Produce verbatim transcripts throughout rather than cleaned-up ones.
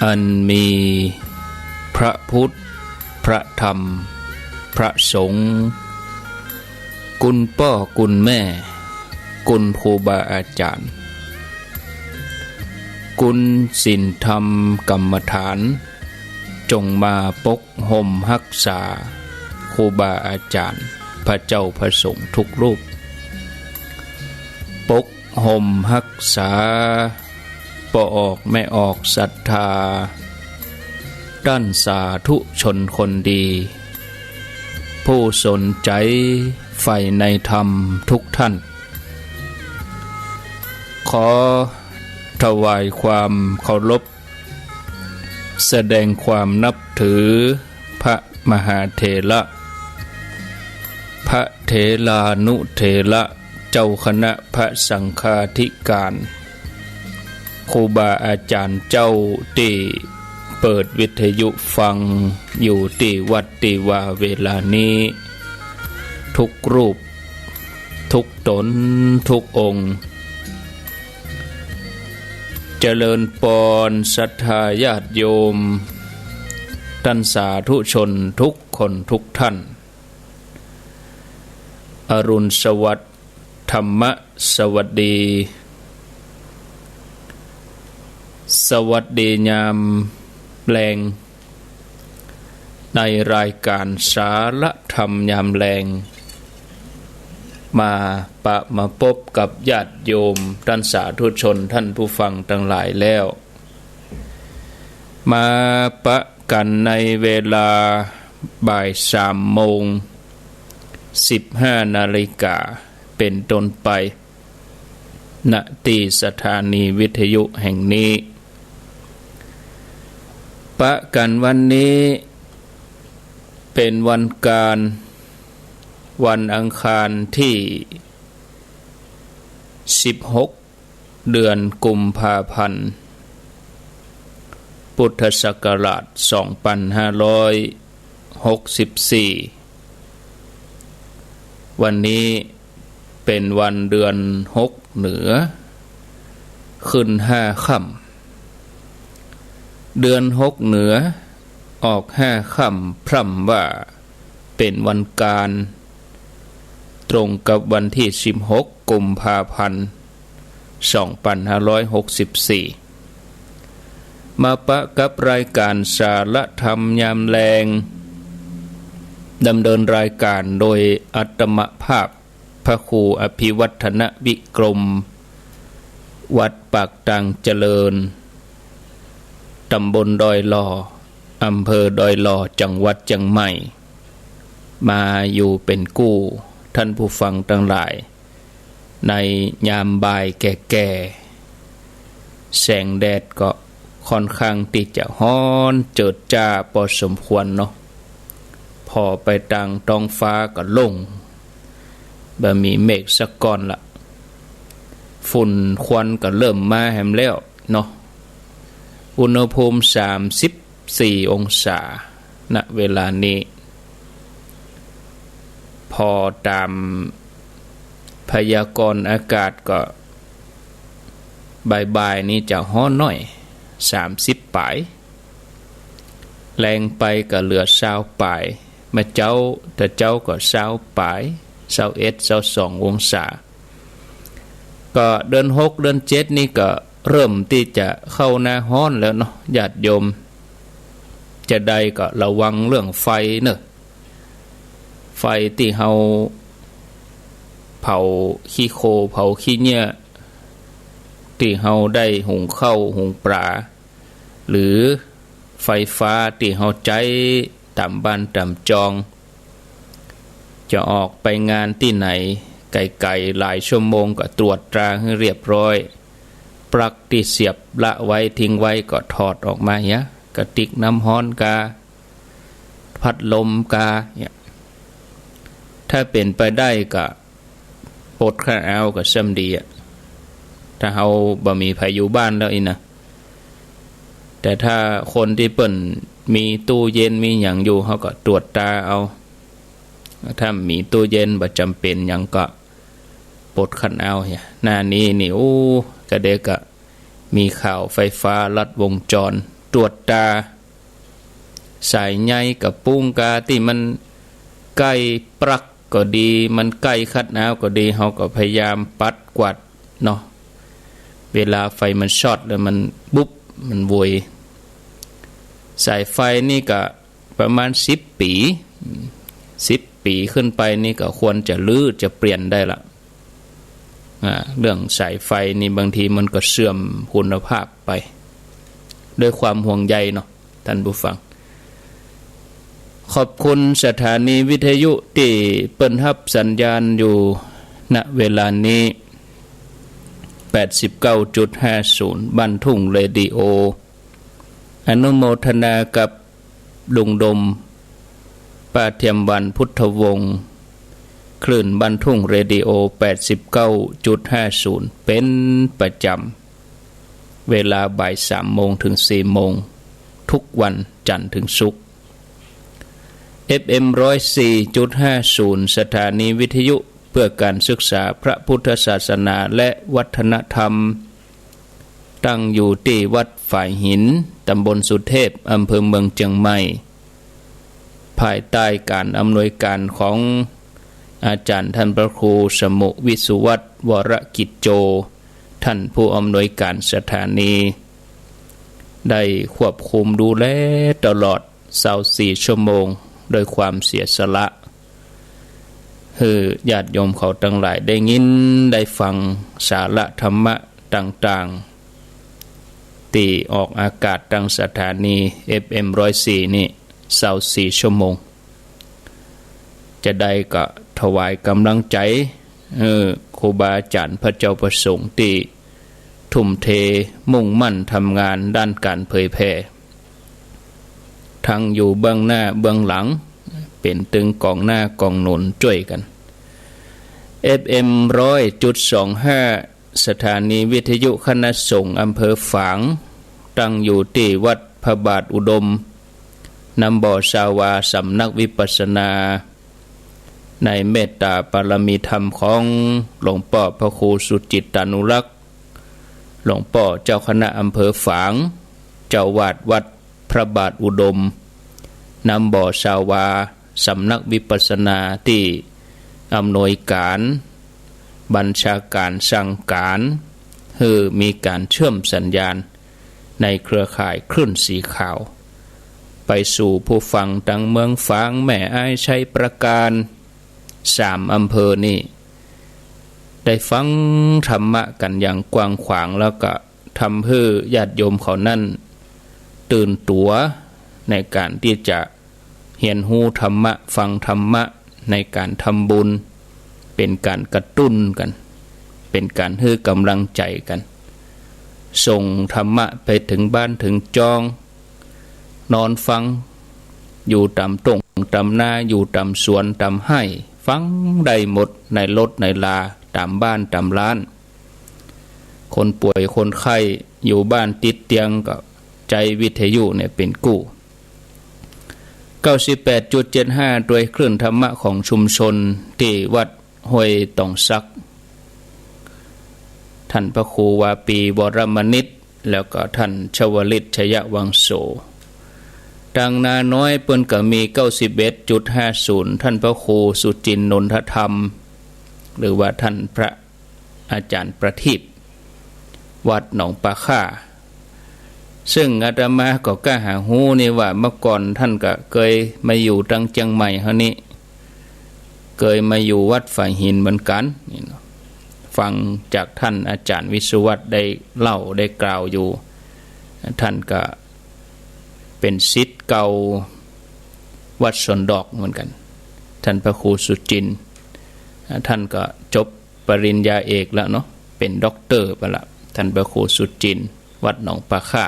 อันมีพระพุทธ พระธรรม พระสงฆ์ กุณป้อกุณแม่ กุณครูบาอาจ๋ารย์ กุณศีลธรรมกรรมฐาน จงมาปกห่มฮักษาครูบาอาจ๋ารย์ พระเจ้าพระสงฆ์ทุกรูป ปกห่มฮักษาป้อออกแม่ออกศรัทธา ต้านสาธุชนคนดี ผู้สนใจ๋ใฝ่ในธรรมทุกท่าน ขอถวายความเคารพ แสดงความนับถือพระมหาเถระ พระเถรานุเถระ เจ้าคณะพระสังฆาธิการ ครูบาอาจ๋ารย์เจ้าตี้เปิดวิทยุฟังอยู่ตี้วัดตี้วาเวลานี้ ทุกรูป ทุกต๋น ทุกองค์ เจริญปอนศรัทธาญาติโยม ต้านสาธุชนทุกคนทุกท่าน อรุณสวัสดิ์ ธรรมะสวัสดี สวัสดียามแลง ในรายการสาระธรรมยามแลง มาปะมาปบกับญาติโยมต้านสาธุชนต้านผู้ฟังตังหลายแล้ว มาปะกั๋นในเวลาบ่ายสามโมง สิบห้านาฬิกา เป๋นต้นไป ณ ตี้สถานีวิทยุแห่งนี้ ปะกั๋นวันนี้เป๋นวันกาญ วันอังคารตี้สิบหก เดือนกุมภาพันธ์ พุทธศักราชสองปันห้าร้อยหกสิบสี่ วันนี้เป๋นวันเดือนหกเหนือ ขึ้นห้าค่ำ เดือนหกเหนือ ออกห้าค่ำ พร่ำว่าเป๋นวันกาญ ตรงกับวันตี้สิบหก กุมภาพันธ์ สองปันห้าร้อยหกสิบสี่ มาปะกับรายการสาระธรรมยามแลง ดำเนินรายการโดยอาตมาภาพ พระครูอภิวัฒนวิกรม วัดปากตางเจริญ ต๋ำบลดอยหล่อ อำเภอดอยหล่อ จังหวัดเจียงใหม่ มาอยู่เป๋นกู้ต้านผู้ฟังตังหลาย ในยามบ่ายแก่ๆ แสงแดดก็ค่อนข้างตี้จะฮ้อนเจิดจ้าปอสมควรเนาะ ผ่อไปตางต๊องฟ้าก็โล่ง บ่มีเมฆสักก้อนละ ฝุ่นควันก็เริ่มมาแหมแล้วเนาะ อุณหภูมิสามสิบสี่องศา ณ เวลานี้ ผ่อต๋ามพยากรณ์อากาศก็ บ่ายๆ นี้จะฮ้อนหน้อย สามสิบป๋าย แลงไปก็เหลือซาวป๋าย เมื่อเจ๊า แต่เจ๊าก็ซาวป๋าย ซาวเอ็ด ซาวสององศา ก็เดือนหก เดือนเจ็ดนี่ก็เริ่มตี้จะเข้าหน้าฮ้อนแล้วเนาะ ญาติโยม จะใดก็ระวังเรื่องไฟเนาะ ไฟตี้เฮาเผาขี้โคลน เผาขี้เยื่อ ตี้เฮาได้หุงข้าวหุงป๋า หรือไฟฟ้าตี้เฮาใจ๊ต๋ามบ้านต๋ามจอง จะออกไปงานตี้ไหน ไก๋ๆ หลายชั่วโมงก็ตรวจตราหื้อเรียบร้อย ปลั๊กตี้เสียบละไว้ทิ้งไว้ก็ถอดออกมาเหีย กระติกน้ำฮ้อนกา พัดลมกาเนี่ย ถ้าเป๋นไปได้ก็ปลดคันเอาก็ซ้ำดีอะ ถ้าเฮาบ่มีใผอยู่บ้านแล้วอี้นะ แต่ถ้าคนตี้เปิ้นมีตู้เย็นมีหยังอยู่ เฮาก็ตรวจตราเอา ถ้ามีตู้เย็นบ่จ๋ำเป๋นหยังก็ปลดคันเอาเหีย หน้านี้นี่ โอ้ กะเดะกะ มีข่าวไฟฟ้าลัดวงจร ตรวจตรา สายใยกะปุ้งกาตี้มันใก้ปลั๊กก็ดี มันใก้คัทเอาต์ก็ดี เฮาก็พยายามปัดกวาดเนาะ เวลาไฟมันช็อตแล้วมันบุบ มันโวย สายไฟนี่ก็ประมาณสิบปี๋ สิบปี๋ขึ้นไปนี่ก็ควรจะรื้อจะเปลี่ยนได้ละ อ่า เรื่องสายไฟนี่บางทีมันก็เสื่อมคุณภาพไป ด้วยความห่วงใยเนาะ ท่านผู้ฟัง ขอบคุณสถานีวิทยุตี้เปิ้นฮับสัญญาณอยู่ ณ เวลานี้ แปดสิบเก้าจุดห้าศูนย์ บ้านทุ่งเรดิโอ อนุโมทนากับลุงดม ป้าเทียมวัน พุทธวงศ์ คลื่นบ้านทุ่งเรดิโอ แปดสิบเก้าจุดห้าศูนย์ เป็นประจำ เวลาบ่ายสามโมงถึงสี่โมง ทุกวันจันทร์ถึงศุกร์ เอฟเอ็ม ร้อยสี่จุดห้าศูนย์ สถานีวิทยุเพื่อการศึกษาพระพุทธศาสนาและวัฒนธรรม ตั้งอยู่ตี้วัดฝายหิน ตำบลสุเทพ อำเภอเมืองเจียงใหม่ ภายใต้การอำนวยการของอาจารย์ท่านพระครูสมุวิสุวัฒน์ วรกิจโจ ท่านผู้อำนวยการสถานี ได้ควบคุมดูแลตลอดซาวสี่ชั่วโมง โดยความเสียสละ หื้อญาติโยมเขาตังหลายได้ยินได้ฟังสาระธรรมะต่างๆ ตี้ออกอากาศตางสถานี เอฟเอ็ม ร้อยสี่นี่ ซาวสี่ชั่วโมง จะได้ก็ถวายก๋ำลังใจ๋ หื้อครูบาอาจ๋ารย์พระเจ้าพระสงฆ์ตี้ทุ่มเทมุ่งมั่นทำงานด้านการเผยแผ่ ทั้งอยู่เบื้องหน้าเบื้องหลัง เป๋นตึงก๋องหน้าก๋องหนุนจ้วยกั๋น เอฟเอ็ม ร้อยจุดสองห้า สถานีวิทยุคณะสงฆ์อำเภอฝาง ตั้งอยู่ตี้วัดพระบาทอุดม น้ำบ่อซาวา สำนักวิปัสสนา ในเมตตาปารมีธรรมของหลวงป้อพระครูสุจิตตานุรักษ์ หลวงป้อเจ้าคณะอำเภอฝาง เจ้าวาดวัดพระบาทอุดม น้ำบ่อซาวา สำนักวิปัสสนาตี้อำนวยการ บัญชาการสั่งก๋าน หื้อมีก๋านเชื่อมสัญญาณในเครือข่ายคลื่นสีขาว ไปสู่ผู้ฟังตางเมืองฝาง แม่อาย ชัยปราการ สามอำเภอนี่ ได้ฟังธรรมะกั๋นอย่างกว้างขวาง แล้วก็ทำหื้อญาติโยมเขานั้นตื่นตั๋วในก๋านตี้จะ เฮียนฮู้ธรรมะ ฟังธรรมะ ในก๋านทำบุญ เป๋นก๋านกระตุ้นกั๋น เป๋นก๋านหื้อก๋ำลังใจ๋กั๋น ส่งธรรมะไปเถิงบ้านเถิงจอง นอนฟัง อยู่ต๋ามต้งต๋ามนา อยู่ต๋ามสวนต๋ามไฮ่ ฟังได้หมด ในรถในลา ต๋ามบ้านต๋ามร้าน คนป่วยคนไข้อยู่บ้านติดเตียงก็ใจ๊วิทยุเนี่ยเป๋นกู้ เก้าสิบแปดจุดเจ็ดห้า ตวยคลื่นธรรมะของชุมชนตี้วัดห้วยตองสัก ท่านพระครูวาปี วรมนิตร แล้วก็ท่านชวลิต ชยวังโส ตางนาน้อยเปิ้นก็มี เก้าสิบเอ็ดจุดห้าศูนย์ ท่านพระครูสุจินต์ นนทธรรม หรือว่าท่านพระ อาจ๋ารย์ประทีป วัดหนองปลาข่า ซึ่งอาตมาก็ก้าหาฮู้นี่ว่าเมื่อก่อนท่านก็เกยมาอยู่ตางเจียงใหม่เฮานี่ เกยมาอยู่วัดฝายหินเหมือนกั๋นนี่เนาะ ฟังจากท่านอาจ๋ารย์วิศวัตรได้เล่าได้กล่าวอยู่ ท่านก็เป๋นศิษย์เก่าวัดสวนดอกเหมือนกั๋น ท่านพระครูสุจินต์ ท่านก็จบ ปริญญาเอกแล้วเนาะ เป๋นด็อกเตอร์ไปละ ท่านพระครูสุจินต์ วัดหนองปลาข่า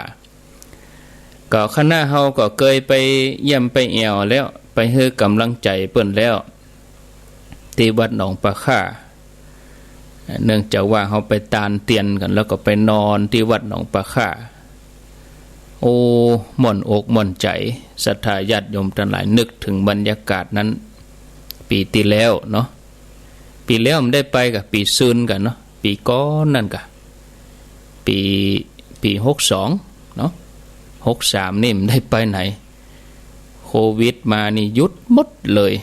ก็คณะเฮาก็เกยไปเยี่ยมไปแอ่วแล้ว ไปหื้อก๋ำลังใจ๋เปิ้นแล้ว ตี้วัดหนองปลาข่า เนื่องจากว่าเฮาไปตานเตียนกั๋น แล้วก็ไปนอนตี้วัดหนองปลาข่า โอ้ ม่วนอกม่วนใจ๋ ศรัทธาญาติโยมตังหลาย นึกเถิงบรรยากาศนั้น ปี๋ตี้แล้วเนาะ ปี๋แล้วบ่ได้ไปก่ะ ปี๋ซืนก่ะเนาะ ปี๋ก่อนนั่นก่ะ ปี๋ ปี๋หกสองเนาะ หกสามนี่บ่ได้ไปไหน โควิดมานี่หยุดหมดเลย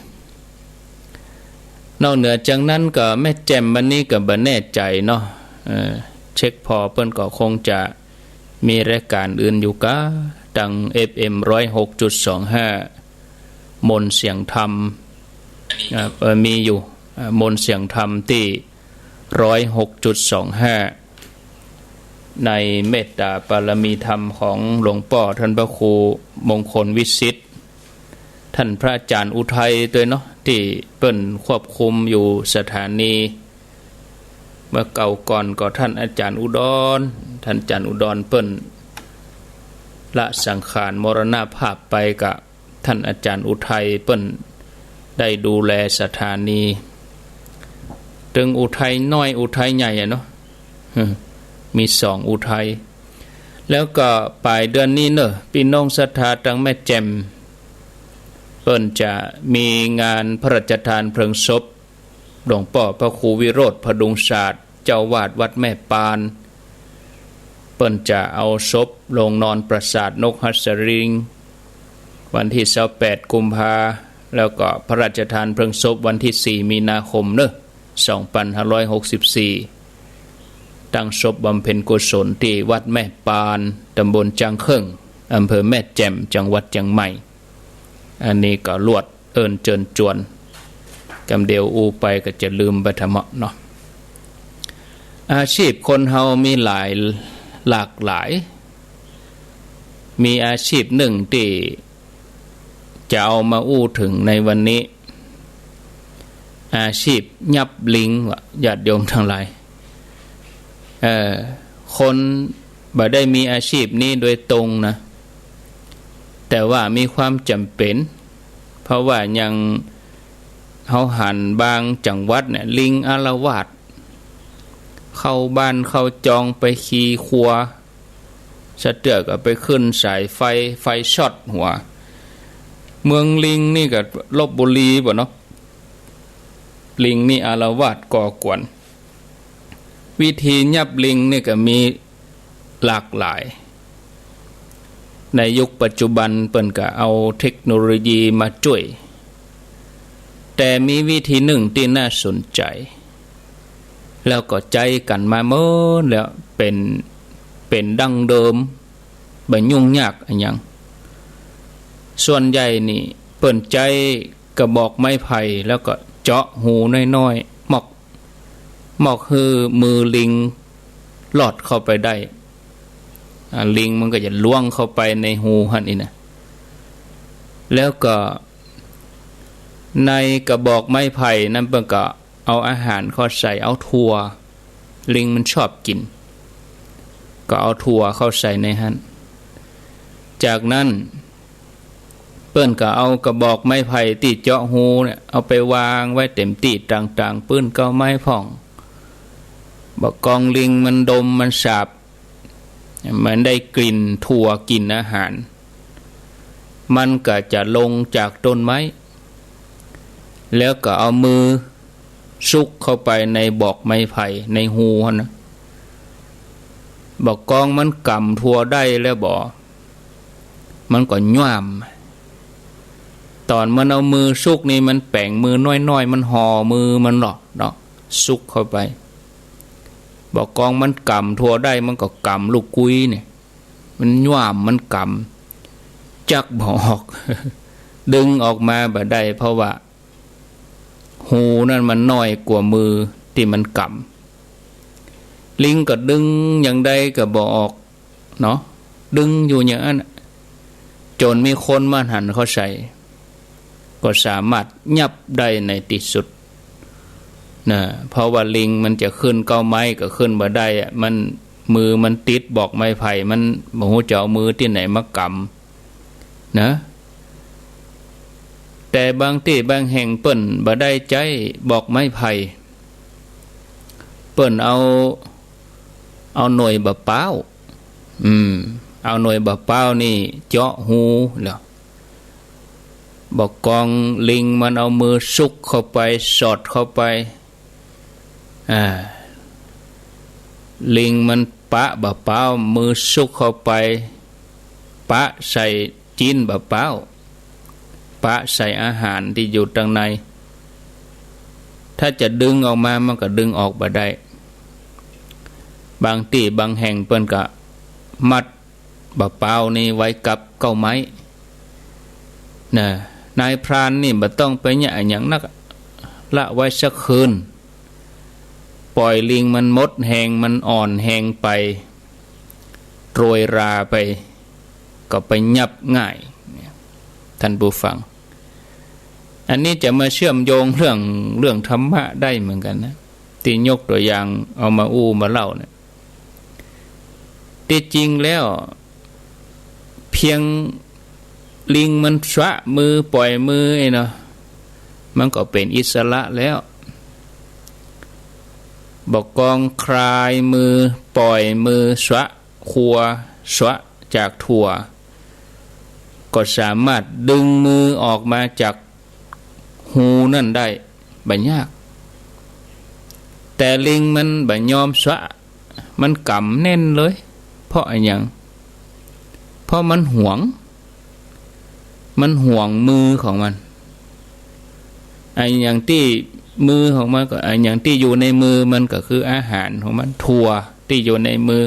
นอกเหนือจากนั้นก็แม่แจ่มวันนี้ก็บ่แน่ใจ๋เนาะ เอ่อ เช็คผ่อเปิ้นก็คงจะมีรายก๋านอื่นอยู่กา ตาง เอฟเอ็ม ร้อยหกจุดสองห้า มนต์เสียงธรรม อ่า เอ่อ มีอยู่ อ่า มนต์เสียงธรรมตี้ ร้อยหกจุดสองห้า ในเมตตาปารมีธรรมของหลวงป้อต้านพระครูมงคลวิสิทธิ์ ต้านพระอาจ๋ารย์อุทัยตวยเนาะ ตี้เปิ้นควบคุมอยู่สถานี เมื่อเก่าก่อนก็ต้านอาจ๋ารย์อุดร ต้านอาจ๋ารย์อุดรเปิ้นละสังขารมรณภาพไป ก็ต้านอาจ๋ารย์อุทัยเปิ้นได้ดูแลสถานี ตึงอุทัยน้อยอุทัยใหญ่อะเนาะ มีสองอุทัย แล้วก็ป๋ายเดือนนี้เนาะ ปี้น้องศรัทธาตางแม่แจ่ม เปิ้นจะมีงานพระราชทานเพลิงศพ หลวงป้อพระครูวิโรจน์ พดุงศาสตร์ เจ้าอาวาสวัดแม่ปาน เปิ้นจะเอาศพลงนอนปราสาทนกหัสดิง วันตี้ซาวแปดกุมภา แล้วก็พระราชทานเพลิงศพวันตี้สี่มีนาคมเนาะ สองปันห้าร้อยหกสิบสี่ ตั้งศพบำเพ็ญกุศลตี้วัดแม่ปาน ตำบลจางเคิ่ง อำเภอแม่แจ่ม จังหวัดเจียงใหม่ อันนี้ก็ลวด เอิ้นเจิญจวน กำเดียวอู้ไปก็จะลืมไปถะเมาะเนาะ อาชีพคนเฮามีหลาย หลากหลาย มีอาชีพนึ่งตี้จะเอามาอู้เถิงในวันนี้ อาชีพยับลิงวะ ญาติโยมตังหลาย เอ่อ คนบ่ได้มีอาชีพนี้โดยตรงนะ แต่ว่ามีความจ๋ำเป๋น เพราะว่าอย่างเฮาหันบางจังหวัดเนี่ย ลิงอาละวาด เข้าบ้านเข้าจอง ไปขี่ครัว สะเตื้อก็ไปขึ้นสายไฟ ไฟช็อตหัว เมืองลิงนี่ก็ลพบุรีบ่เนาะ ลิงนี่อาละวาดก่อกวน วิธียับลิงนี่ก็มีหลากหลาย ในยุคปัจจุบันเปิ้นก็เอาเทคโนโลยีมาจ้วย แต่มีวิธีนึ่งตี้น่าสนใจ๋ แล้วก็ใจ๊กั๋นมาเมินแล้ว เป๋น เป๋นดั้งเดิม บ่ยุ่งยากอะหยัง ส่วนใหญ่นี่เปิ้นใจ๊กระบอกไม้ไผ่ แล้วก็เจาะฮูน้อยๆ มอก มอกหื้อมือลิงลอดเข้าไปได้ อ่า ลิงมันก็จะล้วงเข้าไปในฮูหั้นนี่นะ แล้วก็ในกระบอกไม้ไผ่นั้นเปิ้นก็เอาอาหารเข้าใส่ เอาถั่ว ลิงมันชอบกิ๋น ก็เอาถั่วเข้าใส่ในหั้น จากนั้น เปิ้นก็เอากระบอกไม้ไผ่ตี้เจาะฮูเนี่ย เอาไปวางไว้เต็มตี้ต่างๆ ปื้นเก๊าไม้พ่อง บ่ากองลิงมันดมมันสาบ มันได้กลิ่นถั่วกลิ่นอาหาร มันก็จะลงจากต้นไม้ แล้วก็เอามือซุกเข้าไปในบอกไม้ไผ่ในฮูหั้นนะ บ่ากองมันก๋ำถั่วได้แล้วบ่ มันก็ย่าม ต๋อนมันเอามือซุกนี่มันแป๋งมือน้อยๆ มันห่อมือมันหรอกเนาะ ซุกเข้าไป บ่ากองมันก๋ำถั่วได้ มันก็ก๋ำลูกกุ้ยเนี่ย มันย่ามมันก๋ำ จักบ่ออก ดึงออกมาบ่ได้ เพราะว่า ฮูนั้นมันน้อยกว่ามือตี้มันก๋ำ ลิงก็ดึงอย่างใดก็บ่ออกเนาะ ดึงอยู่อย่างนั้นน่ะ จ๋นมีคนมาหันเข้าใส่ ก็สามารถยับได้ในตี้สุดนะ เพราะว่าลิงมันจะขึ้นเก๊าไม้ก็ขึ้นบ่ได้อะ มัน มือมันติดบอกไม้ไผ่ มันบ่ฮู้จะเอามือตี้ไหนมาก๋ำนะ แต่บางตี้บางแห่งเปิ้นบ่ได้ใจ๊บอกไม้ไผ่ เปิ้นเอา เอาหน่วยบ่าป๊าว อืม เอาหน่วยบ่าป๊าวนี่เจาะฮูแล้ว บ่ากองลิงมันเอามือซุกเข้าไป สอดเข้าไป อ่า ลิงมันปะบ่าป๊าว มือซุกเข้าไป ปะใส่จิ๊นบ่าป๊าว ปะใส่อาหารตี้อยู่ตังใน ถ้าจะดึงออกมามันก็ดึงออกบ่ได้ บางตี้บางแห่งเปิ้นก็มัดบ่าป๊าวนี้ไว้กับเก๊าไม้ นะ นายพรานนี่บ่ต้องไปเยียะอะหยังนัก ละไว้สักคืน ป่อยลิงมันหมดแฮง มันอ่อนแฮงไป โรยราไป ก็ไปยับง่าย เนี่ย ท่านผู้ฟัง อันนี้จะมาเชื่อมโยงเรื่อง เรื่องธรรมะได้เหมือนกันนะ ตี้ยกตั๋วอย่างเอามาอู้มาเล่าเนี่ย ตี้จริงแล้ว เพียงลิงมันสละมือ ป่อยมือไอ้เนาะ มันก็เป๋นอิสระแล้ว บ่ากองคลายมือ ป่อยมือ สละครัว สละจากถั่ว ก็สามารถดึงมือออกมาจากฮูนั่นได้ บ่ยาก แต่ลิงมันบ่ยอมสละ มันก๋ำแน่นเลย เพราะอะหยัง เพราะมันหวง มันหวงมือของมัน อะหยังตี้มือของมันก็ อะหยังตี้อยู่ในมือมันก็คืออาหารของมัน ถั่วตี้อยู่ในมือ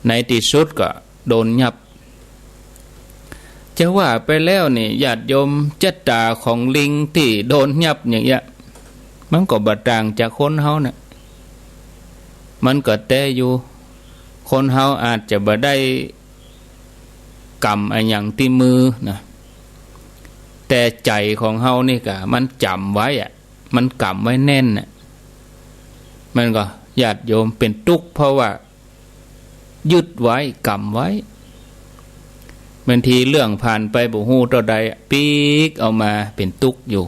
ในตี้สุดก็โดนยับ จะว่าไปแล้วนี่ ญาติโยม จะต๋าของลิงตี้โดนยับอย่างเงี้ย มันก็บ่ต่างจากคนเฮาน่ะ มันก็แต๊อยู่ คนเฮาอาจจะบ่ได้ก๋ำอะหยังตี้มือนะ แต่ใจ๋ของเฮานี่กะ มันจ๋ำไว้อะ มันก๋ำไว้แน่นน่ะ มันก็ ญาติโยม เป๋นตุ๊ก เพราะว่า ยึดไว้ ก๋ำไว้ บางทีเรื่องผ่านไปบ่ฮู้เต้าใด ปิ๊กเอามาเป๋นตุ๊กอยู่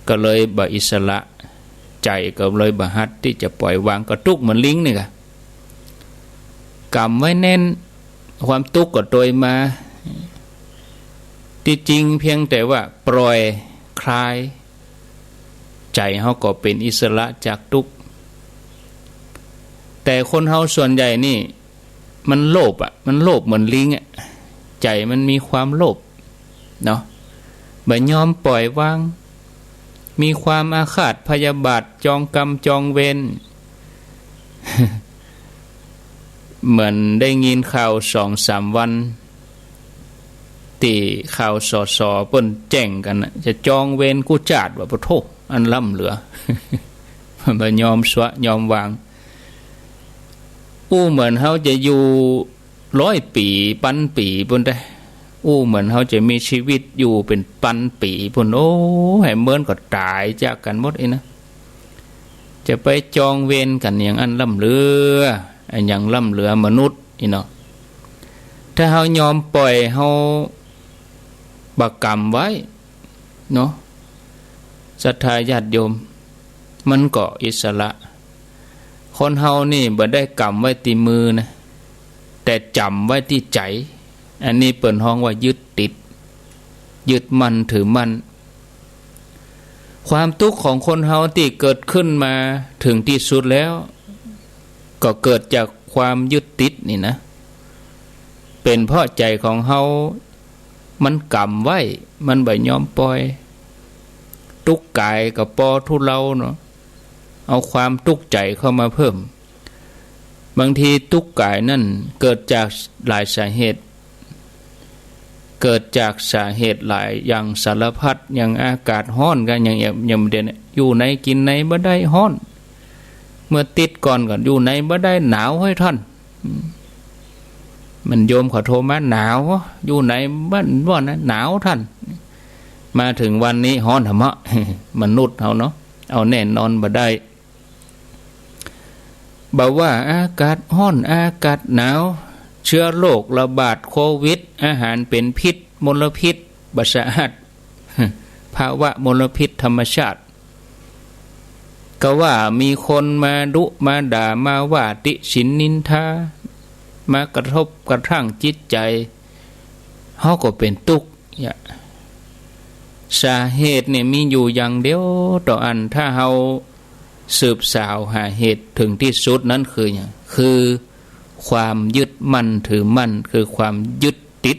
ก็เลยบ่อิสระ ใจ๋ก็เลยบ่หัดตี้จะป่อยวาง ก็ตุ๊กเหมือนลิงนี่กะ ก๋ำไว้แน่น ความตุ๊กก็ตวยมา ตี้จริงเพียงแต่ว่าปล่อยคลาย ใจ๋เฮาก็เป๋นอิสระจากตุ๊กข์ แต่คนเฮาส่วนใหญ่นี่ มันโลภอะ มันโลภเหมือนลิงอะ ใจ๋มันมีความโลภเนาะ บ่ยอมปล่อยวาง มีความอาฆาตพยาบาท จองกรรมจองเวร เหมือนได้ยินข่าวสองสามวัน ตี้ข่าว สส เปิ้นแจ้งกั๋นน่ะ จะจองเวรกู้จาติว่า ปะโธ่ อันล้ำเหลือ บ่ยอมสละยอมวาง อู้เหมือนเฮาจะอยู่ร้อยปี๋ ปันปี๋ปู้นแต๊ อู้เหมือนเฮาจะมีชีวิตอยู่เป๋นปันปี๋ปู้น โอ้ หื้อเมินก็ต๋ายจากกั๋นหมดอี้นะ จะไปจองเวรกั๋นอย่างอั้นล้ำเหลือ อะหยังล้ำเหลือมนุษย์อี้เนาะ ถ้าเฮายอมปล่อย เฮาบ่ก๋ำไว้เนาะ ศรัทธาญาติโยม มันก็อิสระ คนเฮานี่บ่ได้ก๋ำไว้ตี้มือนะ แต่จ๋ำไว้ตี้ใจ๋ อันนี้เปิ้นฮ้องว่ายึดติด ยึดมั่นถือมั่น ความตุ๊กข์ของคนเฮาตี้เกิดขึ้นมาเถิงตี้สุดแล้ว ก็เกิดจากความยึดติดนี่นะ เป๋นเพราะใจ๋ของเฮามันก๋ำไว้ มันบ่ยอมปล่อย ตุ๊กข์กายก็ปอทุเลาเนาะ เอาความตุ๊กข์ใจ๋เข้ามาเพิ่ม บางทีตุ๊กข์กายนั่นเกิดจากหลายสาเหตุ เกิดจากสาเหตุหลายอย่างสารพัด อย่างอากาศฮ้อนก็อย่าง อย่างเดี๋ยวนี้ อยู่ไหนกิ๋นไหนบ่ได้ ฮ้อน เมื่อติ๊ดก่อนก็อยู่ไหนบ่ได้ หนาวเฮ้ยท่าน อืม มันโยมเขาโทรมา หนาว อยู่ไหนบ่ บ่นะ หนาวท่าน มาเถิงวันนี้ฮ้อนหะเมาะ มนุษย์เฮาเนาะ เอาแน่นอนบ่ได้ บ่ว่าอากาศฮ้อน อากาศหนาว เชื้อโรคระบาด โควิด อาหารเป๋นพิษ มลพิษ บ่สะอาด ภาวะมลพิษธรรมชาติ ก็ว่ามีคนมาดุมาด่า มาว่าติฉินนินทา มากระทบกระทั่งจิตใจ๋ เฮาก็เป๋นตุ๊กข์เนี่ย สาเหตุเนี่ยมีอยู่อย่างเดียวเต้าอั้น ถ้าเฮาสืบสาวหาเหตุเถิงตี้สุดนั้นคือหยัง คือ ความยึดมั่นถือมั่น คือความยึดติด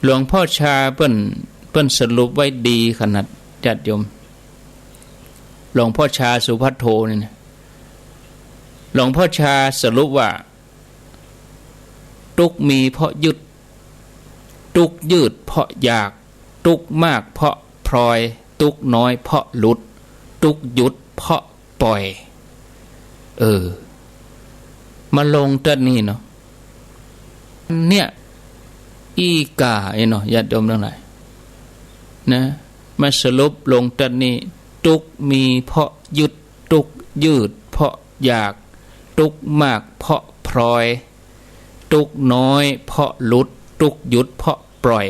หลวงพ่อชาเปิ้น เปิ้นสรุปไว้ดีขนาด ญาติโยม หลวงพ่อชาสุภัทโทนี่นะ หลวงพ่อชาสรุปว่า ตุ๊กข์มีเพราะยึด ตุ๊กข์ยืดเพราะอยาก ตุ๊กข์มากเพราะพลอย ตุ๊กข์น้อยเพราะหลุด ตุ๊กข์หยุดเพราะปล่อย เออ มาลงตั๊ดนี้เนาะ เนี่ย อี้ก่าไอ้เนาะ ญาติโยมตังหลาย นะ มาสรุปลงตั๊ดนี้ ตุ๊กข์มีเพราะยึด ตุ๊กข์ยืดเพราะอยาก ตุ๊กข์มากเพราะพลอย ตุ๊กข์น้อยเพราะหลุด ตุ๊กข์หยุดเพราะปล่อย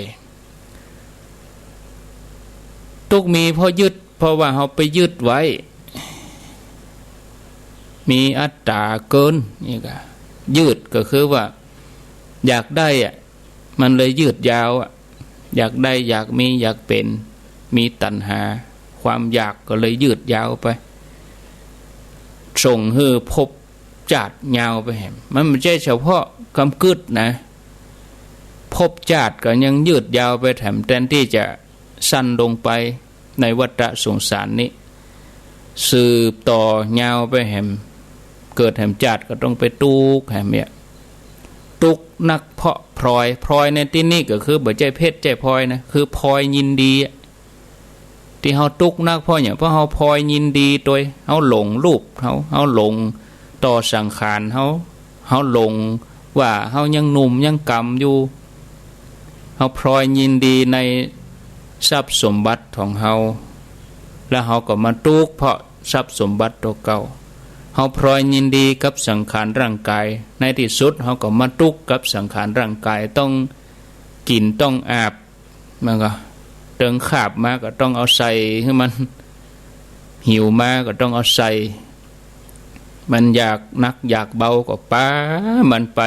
ตุ๊กข์มีเพราะยึด เพราะว่าเฮาไปยึดไว้ มีอัตต๋าเกิน นี่ก็ ยืดก็คือว่า อยากได้อะ มันเลยยืดยาวอะ อยากได้ อยากมี อยากเป๋น มีตัณหา ความอยากก็เลยยืดยาวไป ส่งหื้อภพ จาติยาวไปแหม มันบ่ใจ้เฉพาะกำกึ๊ดนะ ภพจาติก็ยังยืดยาวไปแถม แทนตี้จะสั้นลงไปในวัฏสงสารนี้ สืบต่อยาวไปแหม เกิดแหมจาติก็ต้องไปตุ๊กข์แหมเนี่ย ตุ๊กข์นักเพราะพลอย พลอยในตี้นี้ก็คือบ่ใจ้เพชรใจ้พลอยนะ คือพลอยยินดีอะ ตี้เฮาตุ๊กข์นักเพราะหยัง เพราะเฮาพลอยยินดีตวย เฮาหลงรูปเฮา เฮาหลงต่อสังขารเฮา เฮาหลงว่าเฮายังหนุ่มยังก๋ำอยู่ เฮาพลอยยินดีในทรัพย์สมบัติของเฮา แล้วเฮาก็มาตุ๊กข์เพราะทรัพย์สมบัติตั๋วเก่า เฮาพลอยยินดีกับสังขารร่างกาย ในตี้สุดเฮาก็มาตุ๊กข์กับสังขารร่างกาย ต้องกิ๋นต้องอาบ มันก็ เติงคาบมาก็ต้องเอาใส่หื้อมัน หิวมาก็ต้องเอาใส่ มันอยากหนักอยากเบาก็ปามันไป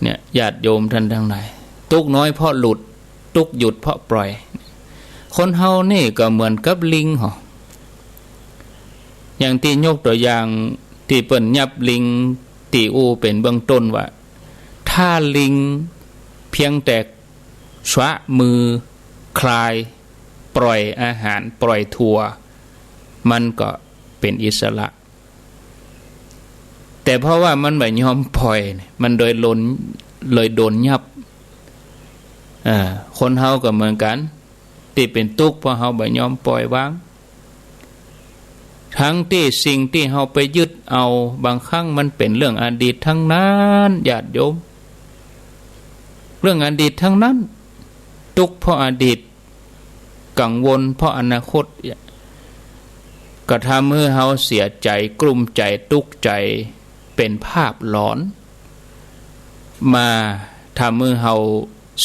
เนี่ย ญาติโยมท่านตังหลาย ตุ๊กข์น้อยเพราะหลุด ตุ๊กข์หยุดเพราะปล่อย คนเฮานี่ก็เหมือนกับลิงหอ อย่างตี้ยกตั๋วอย่างตี้เปิ้นยับลิง ตี้อู้เป๋นเบื้องต้นว่า ถ้าลิงเพียงแต่ชวะมือคลาย ปล่อยอาหาร ปล่อยตั๋ว มันก็เป๋นอิสระ แต่เพราะว่ามันบ่ยอมปล่อย มันเลยโดน เลยโดนยับ อ่า คนเฮาก็เหมือนกั๋น ตี้เป๋นตุ๊กข์เพราะเฮาบ่ยอมปล่อยวาง ทั้งตี้สิ่งตี้เฮาไปยึดเอา บางครั้งมันเป๋นเรื่องอดีตตังนั้น ญาติโยม เรื่องอดีตตังนั้น ตุ๊กข์เพราะอดีต กังวลเพราะอนาคต ก็ทำหื้อเฮาเสียใจ๋ กลุ้มใจ๋ ตุ๊กข์ใจ๋ เป๋นภาพหลอน มาทำหื้อเฮา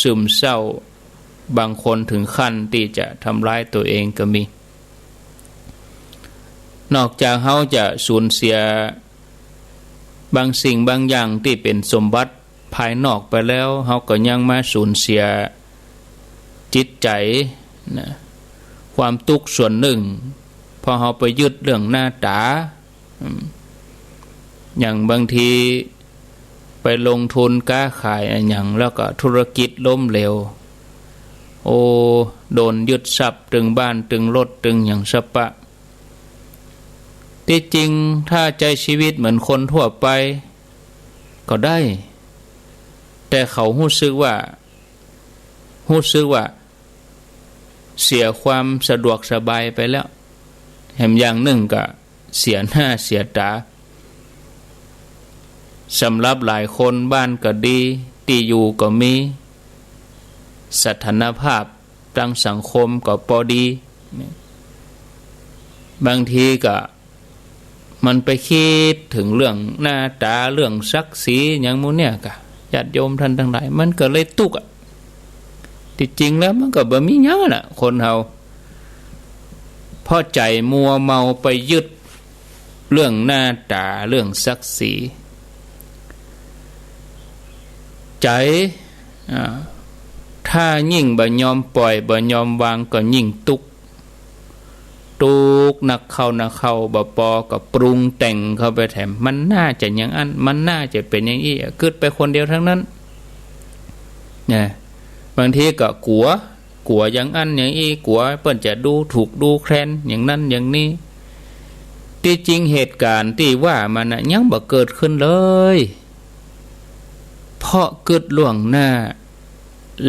ซึมเศร้า บางคนถึงขั้นตี้จะทำร้ายตั๋วเองก็มี นอกจากเฮาจะสูญเสียบางสิ่งบางอย่างตี้เป๋นสมบัติภายนอกไปแล้ว เฮาก็ยังมาสูญเสียจิตใจ๋นะ ความตุ๊กข์ส่วนนึ่ง เพราะเฮาไปยึดเรื่องหน้าต๋า อืม อย่างบางทีไปลงทุนก๊าขายอะหยัง แล้วก็ธุรกิจล้มเหลว โอ้ โดนยึดทรัพย์ ตึงบ้าน ตึงรถ ตึงหยังสะปะ ตี้จริงถ้าใจ๊ชีวิตเหมือนคนทั่วไปก็ได้ แต่เขาฮู้สึกว่า ฮู้สึกว่าเสียความสะดวกสบายไปแล้ว แหมอย่างนึ่งก็เสียหน้าเสียต๋า สำหรับหลายคนบ้านก็ดี ตี้อยู่ก็มี สถานภาพ ตังสังคมก็ปอดี บางทีก็มันไปกึ๊ดเถิงเรื่องหน้าต๋า เรื่องศักดิ์ศรี หยังหมู่เนี่ยกะ ญาติโยมท่านตังหลาย มันก็เลยตุ๊กข์อะ ตี้จริงแล้วมันก็บ่มีหยังอะน่ะ คนเฮา เพราะใจ๋มัวเมาไปยึด เรื่องหน้าต๋า เรื่องศักดิ์ศรี ใจ๋ อ่า ถ้ายิ่งบ่ยอมปล่อย บ่ยอมวาง ก็ยิ่งตุ๊กข์ ตุ๊กข์นักเข้านักเข้า บ่ปอก็ปรุงแต่งเข้าไปแถม มันน่าจะอย่างอั้น มันน่าจะเป๋นอย่างอี้ กึ๊ดไปคนเดียวทั้งนั้น นะ บางทีก็กั๋ว กั๋วอย่างอั้นอย่างอี้ กั๋วเปิ้นจะดูถูกดูแคลนอย่างนั้นอย่างนี้ ตี้จริงเหตุก๋ารณ์ตี้ว่ามาน่ะ ยังบ่เกิดขึ้นเลย เพราะกึ๊ดล่วงหน้า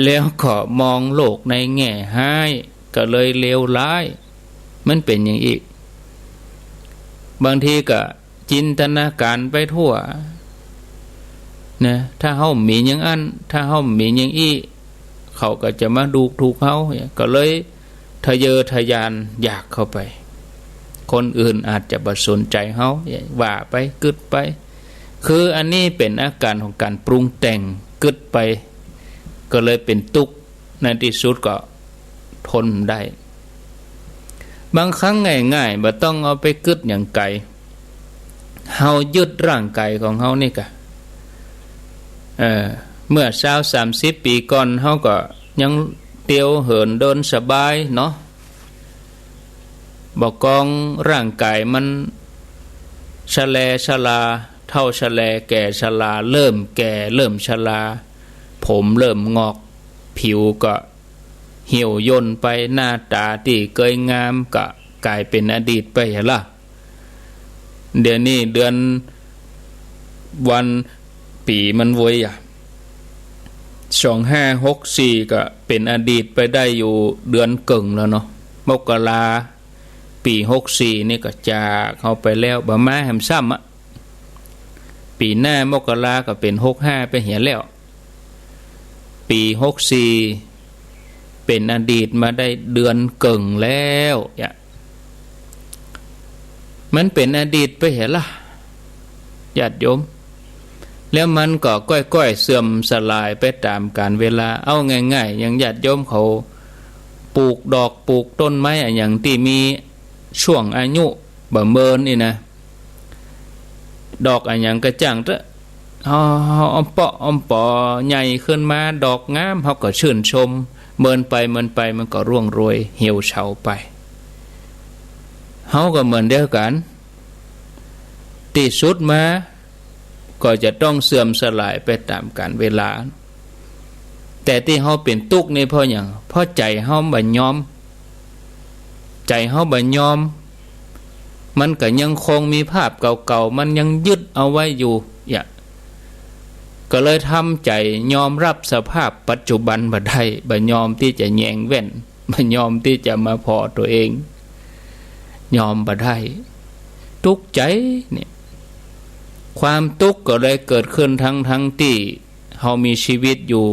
แล้วก็มองโลกในแง่ฮ้าย ก็เลยเลวร้าย มันเป๋นอย่างอี้ บางทีก็จินตนาการไปทั่ว นะ ถ้าเฮามีอย่างอั้น ถ้าเฮามีอย่างอี้ เขาก็จะมาดูถูกเฮา ก็เลยทะเยอทะยานอยากเข้าไป คนอื่นอาจจะบ่สนใจ๋เฮา ว่าไป กึ๊ดไป คืออันนี้เป๋นอาก๋ารของก๋านปรุงแต่ง กึ๊ดไป ก็เลยเป๋นตุ๊กข์ ในตี้สุดก็ทนบ่ได้ บางครั้งง่ายๆ บ่ต้องเอาไปกึ๊ดอย่างไก๋ เฮายึดร่างก๋ายของเฮานี่ก่ะ เออ เมื่อซาวสามสิบปี๋ก่อน เฮาก็ยังเตียวเหินเดินสบายเนาะ บ่กองร่างก๋ายมันชะแลชรา เฒ่าชะแลแก่ชรา เริ่มแก่เริ่มชรา ผมเริ่มงอก ผิวก็เหี่ยวย่นไป หน้าต๋าตี้เกยงามก็ก๋ายเป๋นอดีตไปหั้นละ เดี๋ยวนี้เดือน วัน ปี๋มันโวยอะ สองห้าหกสี่ ก็เป๋นอดีตไปได้อยู่เดือนเกิ่งแล้วเนาะ มกรา ปี๋หกสี่นี่ก็จากเฮาไปแล้ว บ่มาแหมซ้ำอะ ปี๋หน้ามกราก็เป๋นหกห้าไปเหียแล้ว ปี๋หกสี่ เป๋นอดีตมาได้เดือนเกิ่งแล้ว เนี่ย มันเป๋นอดีตไปหั้นละ ญาติโยม แล้วมันก็ก้อยๆ เสื่อมสลายไปต๋ามกาลเวลา เอาง่ายๆ อย่างญาติโยมเขาปลูกดอกปลูกต้นไม้อะหยังตี้มีช่วงอายุบ่เมินนี่นะ ดอกอะหยังก็จ้างเต๊อะ เฮา เฮาอ้อมเปาะอ้อมปอใหญ่ขึ้นมา ดอกงาม เฮาก็ชื่นชม เมินไปเมินไปมันก็ร่วงโรยเหี่ยวเฉาไป เฮาก็เหมือนเดียวกั๋น ตี้สุดมาก็จะต้องเสื่อมสลายไปต๋ามกาลเวลา แต่ตี้เฮาเป๋นตุ๊กข์นี่เพราะหยัง เพราะใจ๋เฮาบ่ยอม ใจ๋เฮาบ่ยอม มันก็ยังคงมีภาพเก่าๆ มันยังยึดเอาไว้อยู่ เนี่ย ก็เลยทำใจ๋ยอมรับสภาพปัจจุบันบ่ได้ บ่ยอมตี้จะแยงแว่น บ่ยอมตี้จะมาผ่อตั๋วเอง ยอมบ่ได้ ตุ๊กข์ใจ๋เนี่ย ความตุ๊กข์ก็เลยเกิดขึ้นทั้งๆ ตี้เฮามีชีวิตอยู่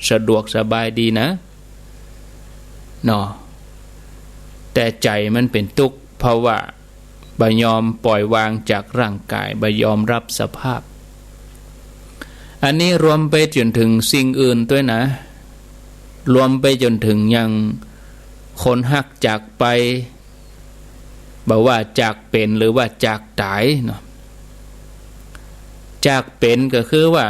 สะดวกสบายดีนะ เนาะ แต่ใจ๋มันเป๋นตุ๊กข์ เพราะว่าบ่ยอมปล่อยวางจากร่างก๋าย บ่ยอมรับสภาพ อันนี้รวมไปจ๋นถึงสิ่งอื่นตวยนะ รวมไปจ๋นถึงอย่างคนฮักจากไป บ่ว่าจากเป๋นหรือว่าจากต๋ายเนาะ จากเป๋นก็คือว่า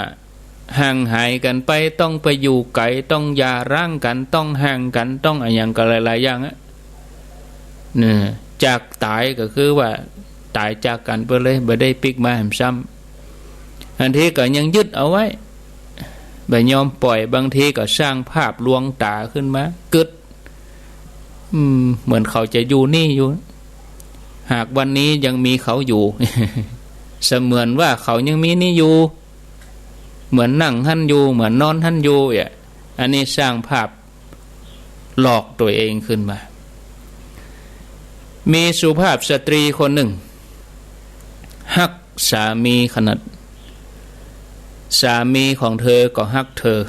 ห่างหายกั๋นไป ต้องไปอยู่ไก๋ ต้องหย่าร้างกั๋น ต้องห่างกั๋น ต้องอะหยังก็หลายๆ อย่างอะ เนี่ย จากต๋ายก็คือว่าต๋ายจากกั๋นไปเลย บ่ได้ปิ๊กมาแหมซ้ำ อันตี้ก็ยังยึดเอาไว้ บ่ยอมปล่อย บางทีก็สร้างภาพลวงต๋าขึ้นมา กึ๊ด อืม เหมือนเขาจะอยู่นี่อยู่ หากวันนี้ยังมีเขาอยู่ เสมือนว่าเขายังมีนี่อยู่ เหมือนนั่งหั้นอยู่ เหมือนนอนหั้นอยู่ เนี่ย อันนี้สร้างภาพหลอกตั๋วเองขึ้นมา มีสุภาพสตรีคนนึ่ง ฮักสามีขนาด สามีของเธอก็ฮักเธอ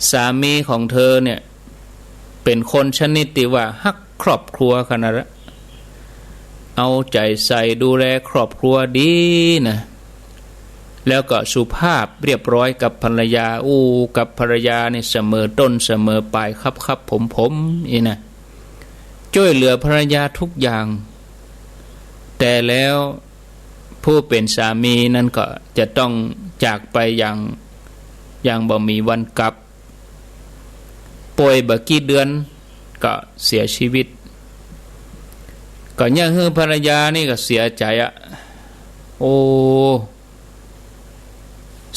สามีของเธอเนี่ย เป๋นคนชนิดตี้ว่าฮักครอบครัวขนาดละ เอาใจ๋ใส่ดูแลครอบครัวดีนะ แล้วก็สุภาพเรียบร้อยกับภรรยา อู้กับภรรยานี่เสมอต้นเสมอปลาย คับๆ ผมๆ อี้นะ จ้วยเหลือภรรยาทุกอย่าง แต่แล้วผู้เป๋นสามีนั้นก็จะต้องจากไปอย่าง อย่างบ่มีวันกลับ ป่วยบ่กี่เดือนก็เสียชีวิต ก็เยียะหื้อภรรยานี่ก็เสียใจ๋อะ โอ้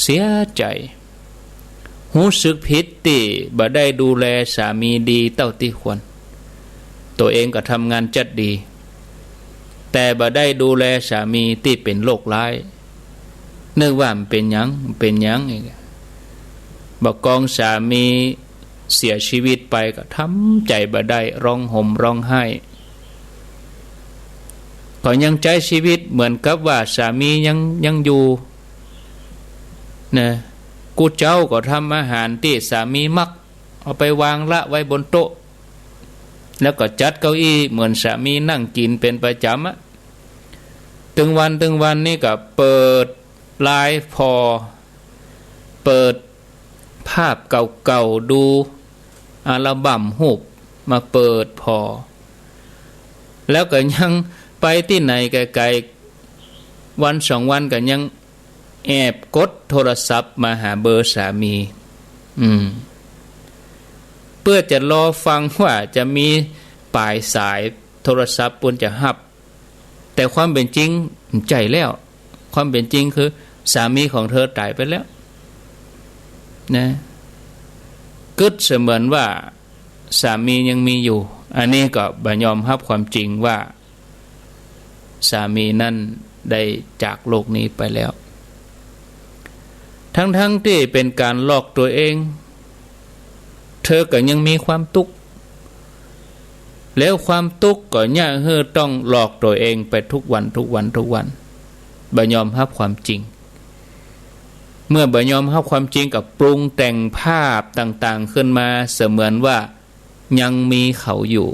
เสียใจ๋ ฮู้สึกผิดตี้บ่ได้ดูแลสามีดีเต้าตี้ควร ตั๋วเองก็ทำงานจั๊ดดี แต่บ่ได้ดูแลสามีตี้เป๋นโรคร้าย นึกว่าบ่เป๋นหยัง บ่เป๋นหยัง บ่ากองสามีเสียชีวิตไปก็ทำใจ๋บ่ได้ ฮ้องห่มฮ้องไห้ ก็ยังใจ๊ชีวิตเหมือนกับว่าสามียัง ยังอยู่นะ กู้เจ๊าก็ทำอาหารตี้สามีมัก เอาไปวางละไว้บนโต๊ะ แล้วก็จัดเก้าอี้เหมือนสามีนั่งกิ๋นเป๋นประจ๋ำอะ ตึงวันตึงวันนี่ก็เปิดไลน์ผ่อ เปิดภาพเก่าๆ ดู อัลบั้มฮูปมาเปิดผ่อ แล้วก็ยังไปตี้ไหนไก๋ๆ วันสองวันก็ยังแอบกดโทรศัพท์มาหาเบอร์สามี อืม เปื้อจะรอฟังว่าจะมีป๋ายสายโทรศัพท์ปูนจะฮับ แต่ความเป๋นจริงบ่ใจ้แล้ว ความเป๋นจริงคือสามีของเธอต๋ายไปแล้วนะ กึ๊ดเสมือนว่าสามียังมีอยู่ อันนี้ก็บ่ยอมฮับความจริงว่าสามีนั้นได้จากโลกนี้ไปแล้ว ทั้งๆ ตี้เป๋นก๋านหลอกตั๋วเอง เธอก็ยังมีความตุ๊กข์ แล้วความตุ๊กข์ก็เยียะหื้อต้องหลอกตั๋วเองไปทุกวัน ทุกวัน ทุกวัน บ่ยอมฮับความจริง เมื่อบ่ยอมฮับความจริงก็ปรุงแต่งภาพต่างๆ ขึ้นมาเสมือนว่ายังมีเขาอยู่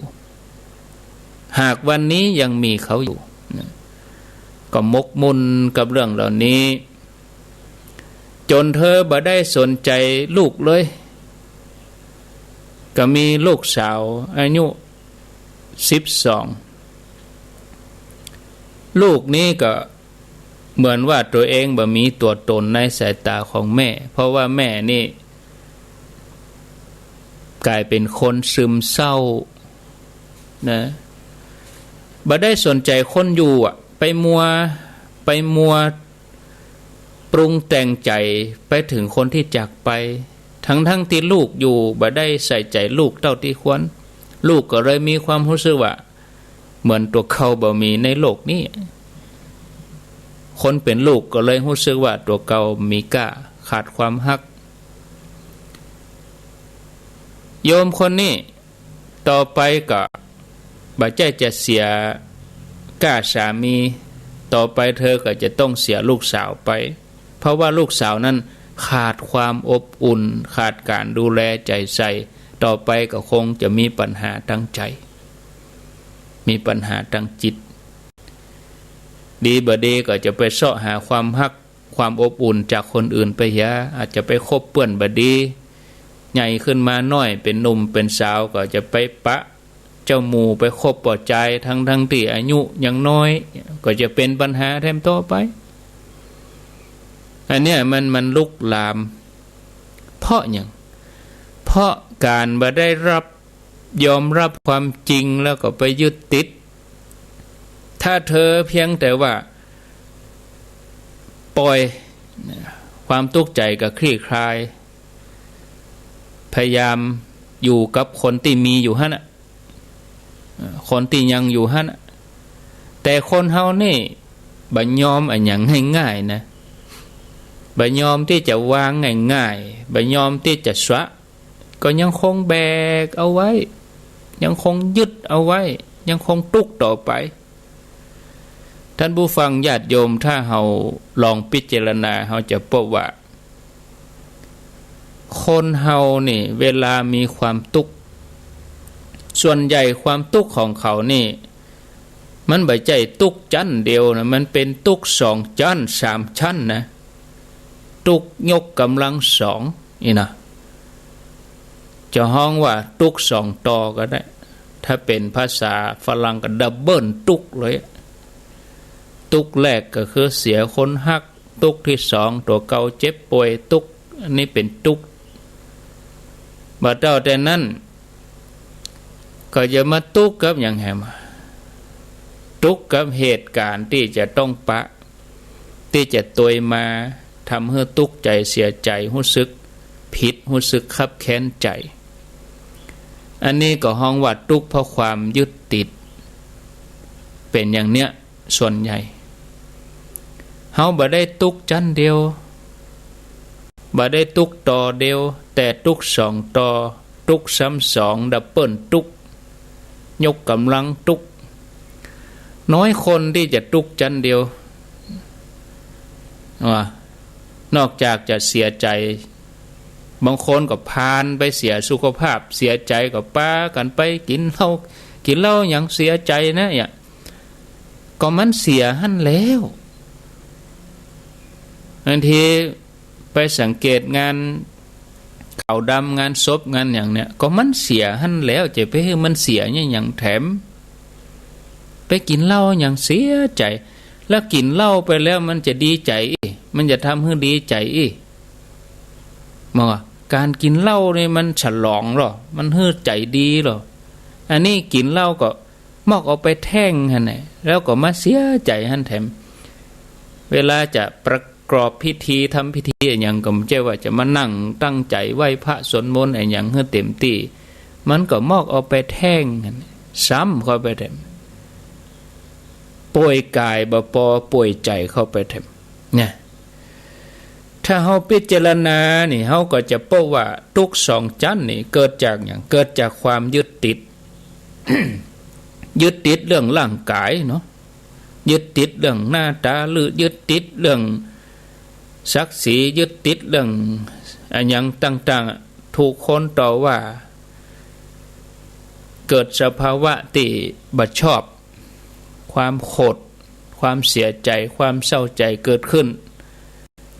หากวันนี้ยังมีเขาอยู่นะ ก็หมกมุ่นกับเรื่องเหล่านี้ จ๋นเธอบ่ได้สนใจ๋ลูกเลย ก็มีลูกสาวอายุสิบสอง ลูกนี้ก็เหมือนว่าตั๋วเองบ่มีตั๋วต๋นในสายต๋าของแม่ เพราะว่าแม่นี่ก๋ายเป๋นคนซึมเศร้านะ บ่ได้สนใจ๋คนอยู่อะ ไปมัว ไปมัว ปรุงแต่งใจ๋ไปเถิงคนตี้จากไป ทั้งๆ ตี้ลูกอยู่บ่ได้ใส่ใจ๋ลูกเต้าตี้ควร ลูกก็เลยมีความฮู้สึกว่าเหมือนตั๋วเก่าบ่มีในโลกนี้ คนเป๋นลูกก็เลยฮู้สึกว่าตั๋วเก่าบ่มีก้า ขาดความฮัก โยมคนนี้ ต่อไปก็บ่ใจ้จะเสียก้าสามี ต่อไปเธอก็จะต้องเสียลูกสาวไป เพราะว่าลูกสาวนั้นขาดความอบอุ่น ขาดก๋านดูแลใจ๋ใส่ ต่อไปก็คงจะมีปัญหาตางใจ๋ มีปัญหาตางจิต ดีบ่ดีก็จะไปเซาะหาความฮัก ความอบอุ่นจากคนอื่นไปเหีย อาจจะไปคบเปื้อนบ่ดี ใหญ่ขึ้นมาหน้อย เป๋นหนุ่มเป๋นสาวก็จะไปปะเจ้าหมู่ ไปคบป้อจาย ทั้งๆ ตี้อายุยังน้อย ก็จะเป๋นปัญหาแถมต่อไป อันเนี้ยมัน มันลุกลาม เพราะหยัง เพราะก๋านบ่ได้รับ ยอมรับความจริงแล้วก็ไปยึดติด ถ้าเธอเพียงแต่ว่าปล่อย ความตุ๊กข์ใจ๋ก็คลี่คลาย พยายามอยู่กับคนตี้มีอยู่หั้นน่ะ คนตี้ยังอยู่หั้นน่ะ แต่คนเฮานี่บ่ยอมอะหยังง่ายๆ นะ บ่ยอมตี้จะวางง่ายๆ บ่ยอมตี้จะสละ ก็ยังคงแบกเอาไว้ ยังคงยึดเอาไว้ ยังคงตุ๊กข์ต่อไป ท่านผู้ฟังญาติโยม ถ้าเฮาลองพิจารณา เฮาจะพบว่า คนเฮานี่เวลามีความตุ๊กข์ ส่วนใหญ่ความตุ๊กข์ของเขานี่ มันบ่ใจ้ตุ๊กข์จั้นเดียวนะ มันเป๋นตุ๊กข์สองจั้น สามจั้นนะ ตุ๊กข์ยกก๋ำลังสอง นี่นะ จะฮ้องว่าตุ๊กข์สองต่อก็ได้ ถ้าเป๋นภาษาฝรั่งก็ดับเบิลตุ๊กข์เลย ตุ๊กข์แรกก็คือเสียคนฮัก ตุ๊กข์ตี้สองตั๋วเก่าเจ็บป่วย ตุ๊กข์ อันนี้เป๋นตุ๊กข์ บ่าเต้าแต่นั้น ก็จะมาตุ๊กข์กับหยังแหม ตุ๊กกับเหตุก๋ารณ์ตี้จะต้องปะ ตี้จะตวยมา ทำหื้อตุ๊กใจ๋ เสียใจ๋ ฮู้สึกผิด ฮู้สึกคับแค้นใจ๋ อันนี้ก็ฮ้องว่าตุ๊กเพราะความยึดติด เป๋นอย่างเนี้ย ส่วนใหญ่ เฮาบ่ได้ตุ๊กจั๊นเดียว บ่ได้ตุ๊กต่อเดียว แต่ตุ๊กสองต่อ ตุ๊กซ้ำสอง ดับเบิลตุ๊ก ยกก๋ำลังตุ๊ก น้อยคนตี้จะตุ๊กจั๊นเดียว ว่า นอกจากจะเสียใจ๋ บางคนก็พาลไปเสียสุขภาพ เสียใจ๋ก็ปากั๋นไปกิ๋นเหล้า กิ๋นเหล้าหยังเสียใจ๋นะเนี่ย ก็มันเสียหั้นแล้ว บางทีไปสังเกตงานขาวดำ งานศพ งานหยังเนี่ย ก็มันเสียหั้นแล้ว จะไปหื้อมันเสียเนี่ยหยังแถม ไปกิ๋นเหล้าหยังเสียใจ๋ แล้วกิ๋นเหล้าไปแล้วมันจะดีใจ๋อี้ มันจะทำหื้อดีใจ๋อี้ มองว่าก๋านกิ๋นเหล้านี่มันฉลองลอ มันหื้อใจ๋ดีลอ อันนี้กิ๋นเหล้าก็มอกเอาไปแท่งหั้นแหละ แล้วก็มาเสียใจ๋หั้นแถม เวลาจะประกอบพิธี ทำพิธีอะหยัง ก็บ่ใจ้ว่าจะมานั่งตั้งใจ๋ไหว้พระสวดมนต์อะหยังหื้อเต๋มตี้ มันก็มอกเอาไปแท่งหั้น ซ้ำเข้าไปแถม ป่วยก๋ายบ่ปอ ป่วยใจ๋เข้าไปแถม เนี่ย ถ้าเฮาพิจารณานี่ เฮาก็จะปะว่าตุ๊กสองจั๊นนี่เกิดจากหยัง เกิดจากความยึดติด ยึดติดเรื่องร่างก๋ายเนาะ ยึดติดเรื่องหน้าต๋า หรือยึดติดเรื่องศักดิ์ศรี ยึดติดเรื่องอะหยังต่างๆ ถูกคนต่อว่า เกิดสภาวะตี้บ่ชอบ ความโขด ความเสียใจ๋ ความเศร้าใจ๋เกิดขึ้น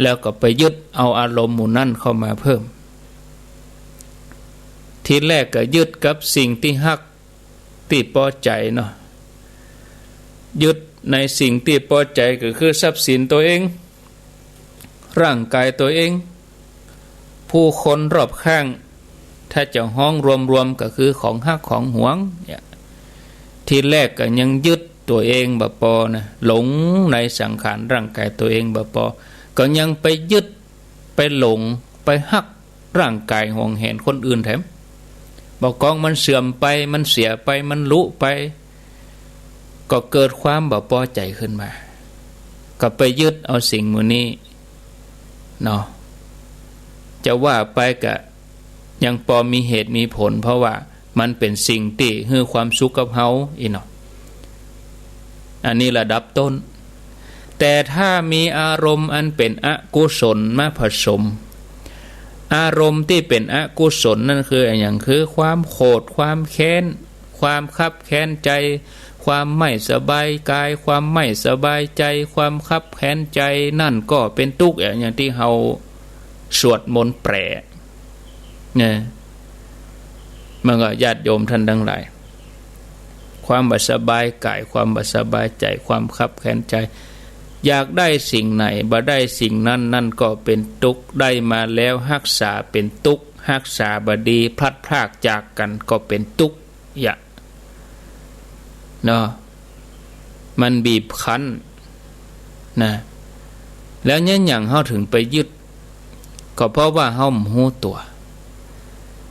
แล้วก็ไปยึดเอาอารมณ์หมู่นั้นเข้ามาเพิ่ม ทีแรกก็ยึดกับสิ่งตี้ฮัก ตี้ปอใจ๋เนาะ ยึดในสิ่งตี้ปอใจ๋ก็คือทรัพย์สินตั๋วเอง ร่างก๋ายตั๋วเอง ผู้คนรอบข้าง ถ้าจะฮ้องรวมๆ ก็คือของฮักของหวงเนี่ย ทีแรกก็ยังยึดตั๋วเองบ่ปอนะ หลงในสังขารร่างก๋ายตั๋วเองบ่ปอ ก็ยังไปยึด ไปหลง ไปฮักร่างก๋ายหวงแหนคนอื่นแถม บ่กองมันเสื่อมไป มันเสียไป มันลุไป ก็เกิดความบ่ปอใจ๋ขึ้นมา ก็ไปยึดเอาสิ่งหมู่นี้เนาะ จะว่าไปก็ยังปอมีเหตุมีผล เพราะว่ามันเป๋นสิ่งตี้หื้อความสุขกับเฮาอี้เนาะ อันนี้ระดับต้น แต่ถ้ามีอารมณ์อันเป๋นอกุศลมาผสม อารมณ์ตี้เป๋นอกุศลนั่นคืออะหยัง คือความโขด ความแค้น ความคับแค้นใจ๋ ความไม่สบายกาย ความไม่สบายใจ๋ ความคับแค้นใจ๋ นั่นก็เป๋นตุ๊กข์อย่างตี้เฮาสวดมนต์แปลเนี่ย มันก็ญาติโยมท่านทั้งหลาย ความบ่สบายกาย ความบ่สบายใจ๋ ความคับแค้นใจ๋ อยากได้สิ่งไหน บ่ได้สิ่งนั้น นั่นก็เป๋นตุ๊กข์ ได้มาแล้วฮักษาเป๋นตุ๊กข์ ฮักษาบ่ดี พลัดพรากจากกั๋นก็เป๋นตุ๊กข์ อย่า เนาะ มันบีบคั้นนะ แล้วเยียะหยังเฮาถึงไปยึด ก็เพราะว่าเฮาบ่ฮู้ตั๋ว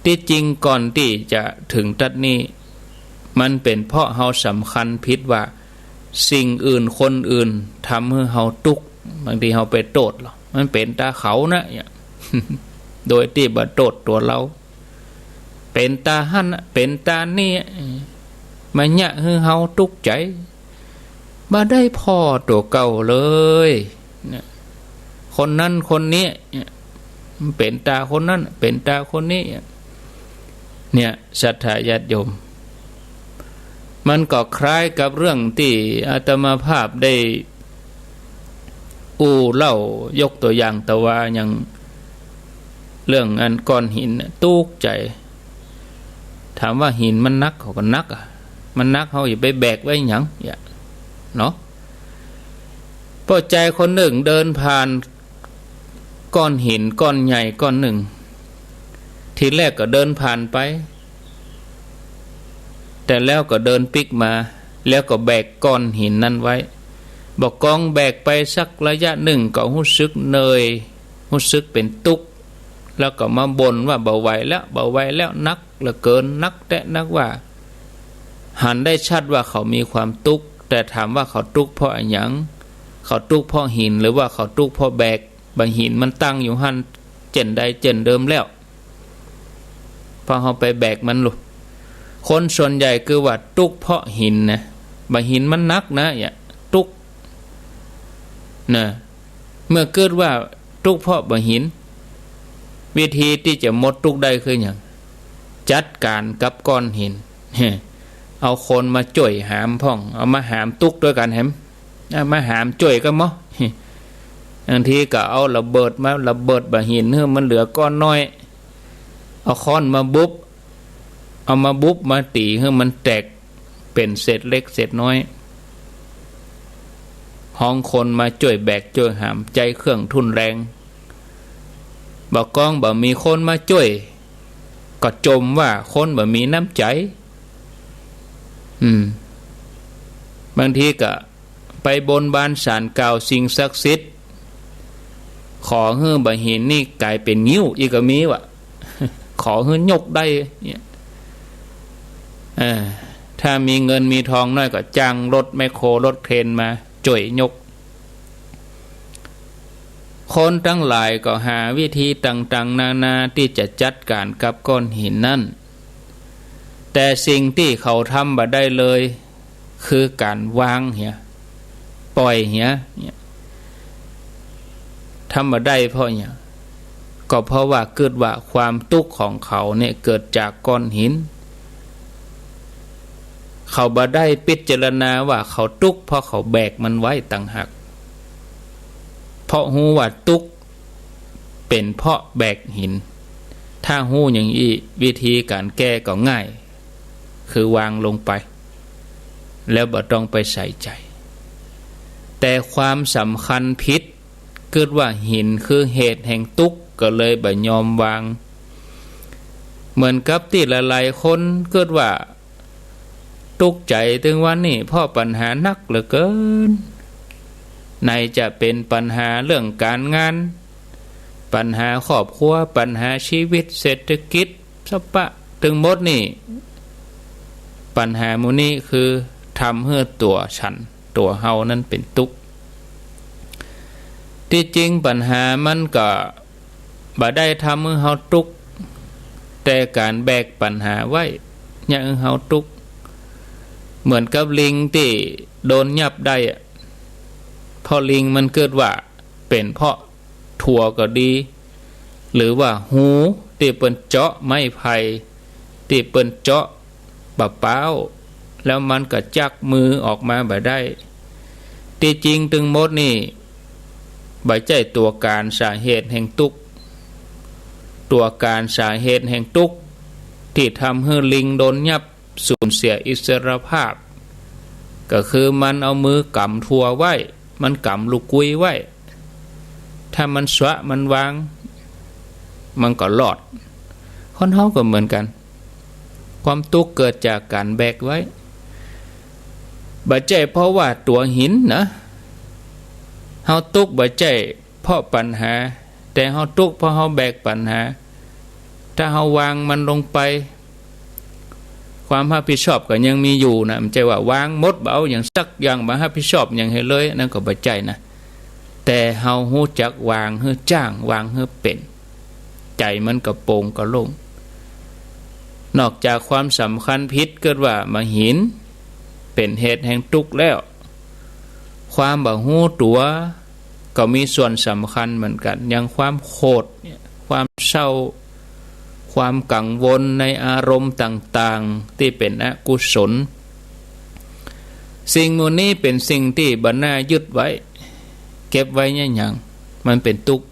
ตี้จริงก่อนตี้จะเถิงตั๊ดนี้ มันเป๋นเพราะเฮาสำคัญผิดว่า สิ่งอื่นคนอื่นทำหื้อเฮาตุ๊กข์ บางทีเฮาไปโต้ษลอ มันเป๋นตาเขานะเนี่ย โดยตี้บ่โต้ษตั๋วเฮา เป๋นตาหั้นน่ะ เป๋นตานี่ มาเยียะหื้อเฮาตุ๊กข์ใจ๋ บ่ได้ผ่อตั๋วเก่าเลยเนี่ย คนนั้นคนนี้เนี่ย มันเป๋นตาคนนั้น เป๋นตาคนนี้เนี่ย เนี่ย ศรัทธาญาติโยม มันก็คล้ายกับเรื่องตี้อาตมาภาพได้อู้เล่า ยกตั๋วอย่างตะวา อย่างเรื่องอันก้อนหินน่ะ ตุ๊กข์ใจ๋ ถามว่าหินมันหนัก เขาก็หนักอะ มันหนัก เฮาจะไปแบกไว้หยัง อย่า เนาะ ป้อจายคนนึ่งเดินผ่านก้อนหินก้อนใหญ่ก้อนนึ่ง ทีแรกก็เดินผ่านไป แต่แล้วก็เดินปิ๊กมา แล้วก็แบกก้อนหินนั้นไว้ บ่ากองแบกไปสักระยะนึ่งก็ฮู้สึกเหนื่อย ฮู้สึกเป๋นตุ๊ก แล้วก็มาบ่นว่าบ่ไหวแล้ว บ่ไหวแล้ว หนักเหลือเกิน หนักแต๊นักว่า หันได้ชัดว่าเขามีความตุ๊ก แต่ถามว่าเขาตุ๊กเพราะอะหยัง เขาตุ๊กเพราะหิน หรือว่าเขาตุ๊กเพราะแบก บ่าหินมันตั้งอยู่หั้น เจ้นใดเจ้นเดิมแล้ว เพราะเฮาไปแบกมันลูก คนส่วนใหญ่คือว่าตุ๊กเพราะหินนะ บ่าหินมันหนักนะ เนี่ย ตุ๊ก นะ เมื่อเกิดว่าตุ๊กเพราะบ่าหิน วิธีตี้จะหมดตุ๊กได้คือหยัง จัดก๋านกับก้อนหิน เอาคนมาจ้วยหามพ่อง เอามาหามตุ๊กตวยกั๋นแหม เอามาหามจ้วยกั๋นหมอ บางทีก็เอาระเบิดมาระเบิดบ่าหินหื้อมันเหลือก้อนน้อย เอาค้อนมาบุบ เอามาบุบมาตี๋หื้อมันแตกเป๋นเศษเล็กเศษน้อย ฮ้องคนมาจ้วยแบกจ้วยหาม ใจ๊เครื่องทุ่นแรง บ่ากองบ่มีคนมาจ้วย ก็จมว่าคนบ่มีน้ำใจ๋ อืม บางทีก็ไปบนบานศาลกล่าวสิ่งศักดิ์สิทธิ์ ขอหื้อบ่าหินนี่ก๋ายเป๋นงิ้ว อีกก็มีวะ ขอหื้อยกได้ เนี่ย เออ ถ้ามีเงินมีทองน้อยก็จ้างรถแมคโครรถเครนมาจ้วยยก คนตังหลายก็หาวิธีต่างๆ นานาตี้จะจัดก๋านกับก้อนหินนั้น แต่สิ่งตี้เขาทำบ่ได้เลย คือก๋านวางเหีย ป่อยเหีย เนี่ย ทำบ่ได้เพราะหยัง ก็เพราะว่าเกิดว่าความตุ๊กข์ของเขาเนี่ยเกิดจากก้อนหิน เขาบ่ได้พิจารณาว่าเขาตุ๊กข์เพราะเขาแบกมันไว้ต่างหาก เพราะฮู้ว่าตุ๊กข์เป๋นเพราะแบกหิน ถ้าฮู้อย่างอี้ วิธีก๋านแก้ก็ง่าย คือวางลงไป แล้วบ่ต้องไปใส่ใจ๋ แต่ความสำคัญผิด เกิดว่าหินคือเหตุแห่งตุ๊กข์ ก็เลยบ่ยอมวาง เหมือนกับตี้หลายๆ คนเกิดว่าตุ๊กข์ใจ๋ตึงวันนี้ เพราะปัญหาหนักเหลือเกิน ไหนจะเป๋นปัญหาเรื่องก๋านงาน ปัญหาครอบครัว ปัญหาชีวิต เศรษฐกิจ สะปะ ตึงหมดนี่ ปัญหาหมู่นี้คือทำหื้อตั๋วฉัน ตั๋วเฮานั้นเป๋นตุ๊กข์ ตี้จริงปัญหามันก็บ่ได้ทำหื้อเฮาตุ๊กข์ แต่ก๋านแบกปัญหาไว้ เยียะหื้อเฮาตุ๊กข์ เหมือนกับลิงตี้โดนยับได้อะ เพราะลิงมันเกิดว่าเป๋นเพราะ ถั่วก็ดี หรือว่าฮูตี้เปิ้นเจาะไม้ไผ่ ตี้เปิ้นเจาะบ่าป๊าว แล้วมันก็จักมือออกมาบ่ได้ ตี้จริงตึงหมดนี่ บ่ใจ้ตั๋วก๋านสาเหตุแห่งตุ๊กข์ ตั๋วก๋านสาเหตุแห่งตุ๊กข์ ตี้ทำหื้อลิงโดนยับ สูญเสียอิสรภาพ ก็คือมันเอามือกำถั่วไว้ มันกำลูกกุ้ยไว้ ถ้ามันสละมันวาง มันก็รอด คนเฮาก็เหมือนกั๋น ความตุ๊กข์เกิดจากก๋านแบกไว้ บ่ใจ้เพราะว่าตั๋วหินนะ เฮาตุ๊กข์บ่ใจ้ เพราะปัญหา แต่เฮาตุ๊กข์เพราะเฮาแบกปัญหา ถ้าเฮาวางมันลงไป ความฮับผิดชอบก็ยังมีอยู่นะ บ่ใจ้ว่าวางหมด บ่เอาหยังสักอย่าง บ่ฮับผิดชอบหยังหื้อเลย อันนั้นก็บ่ใจ้นะ แต่เฮาฮู้จักวางหื้อจ้าง วางหื้อเป๋น ใจ๋มันก็โป่งก็โล่ง นอกจากความสำคัญผิดเกิดว่าบ่าหินเป๋นเหตุแห่งตุ๊กข์แล้ว ความบ่ฮู้ตั๋ว ก็มีส่วนสำคัญเหมือนกั๋น อย่างความโขดเนี่ย ความเศร้า ความกังวลในอารมณ์ต่างๆ ตี้เป๋นอกุศล สิ่งหมู่นี้เป๋นสิ่งตี้บ่น่ายึดไว้ เก็บไว้เยียะหยัง มันเป๋นตุ๊กข์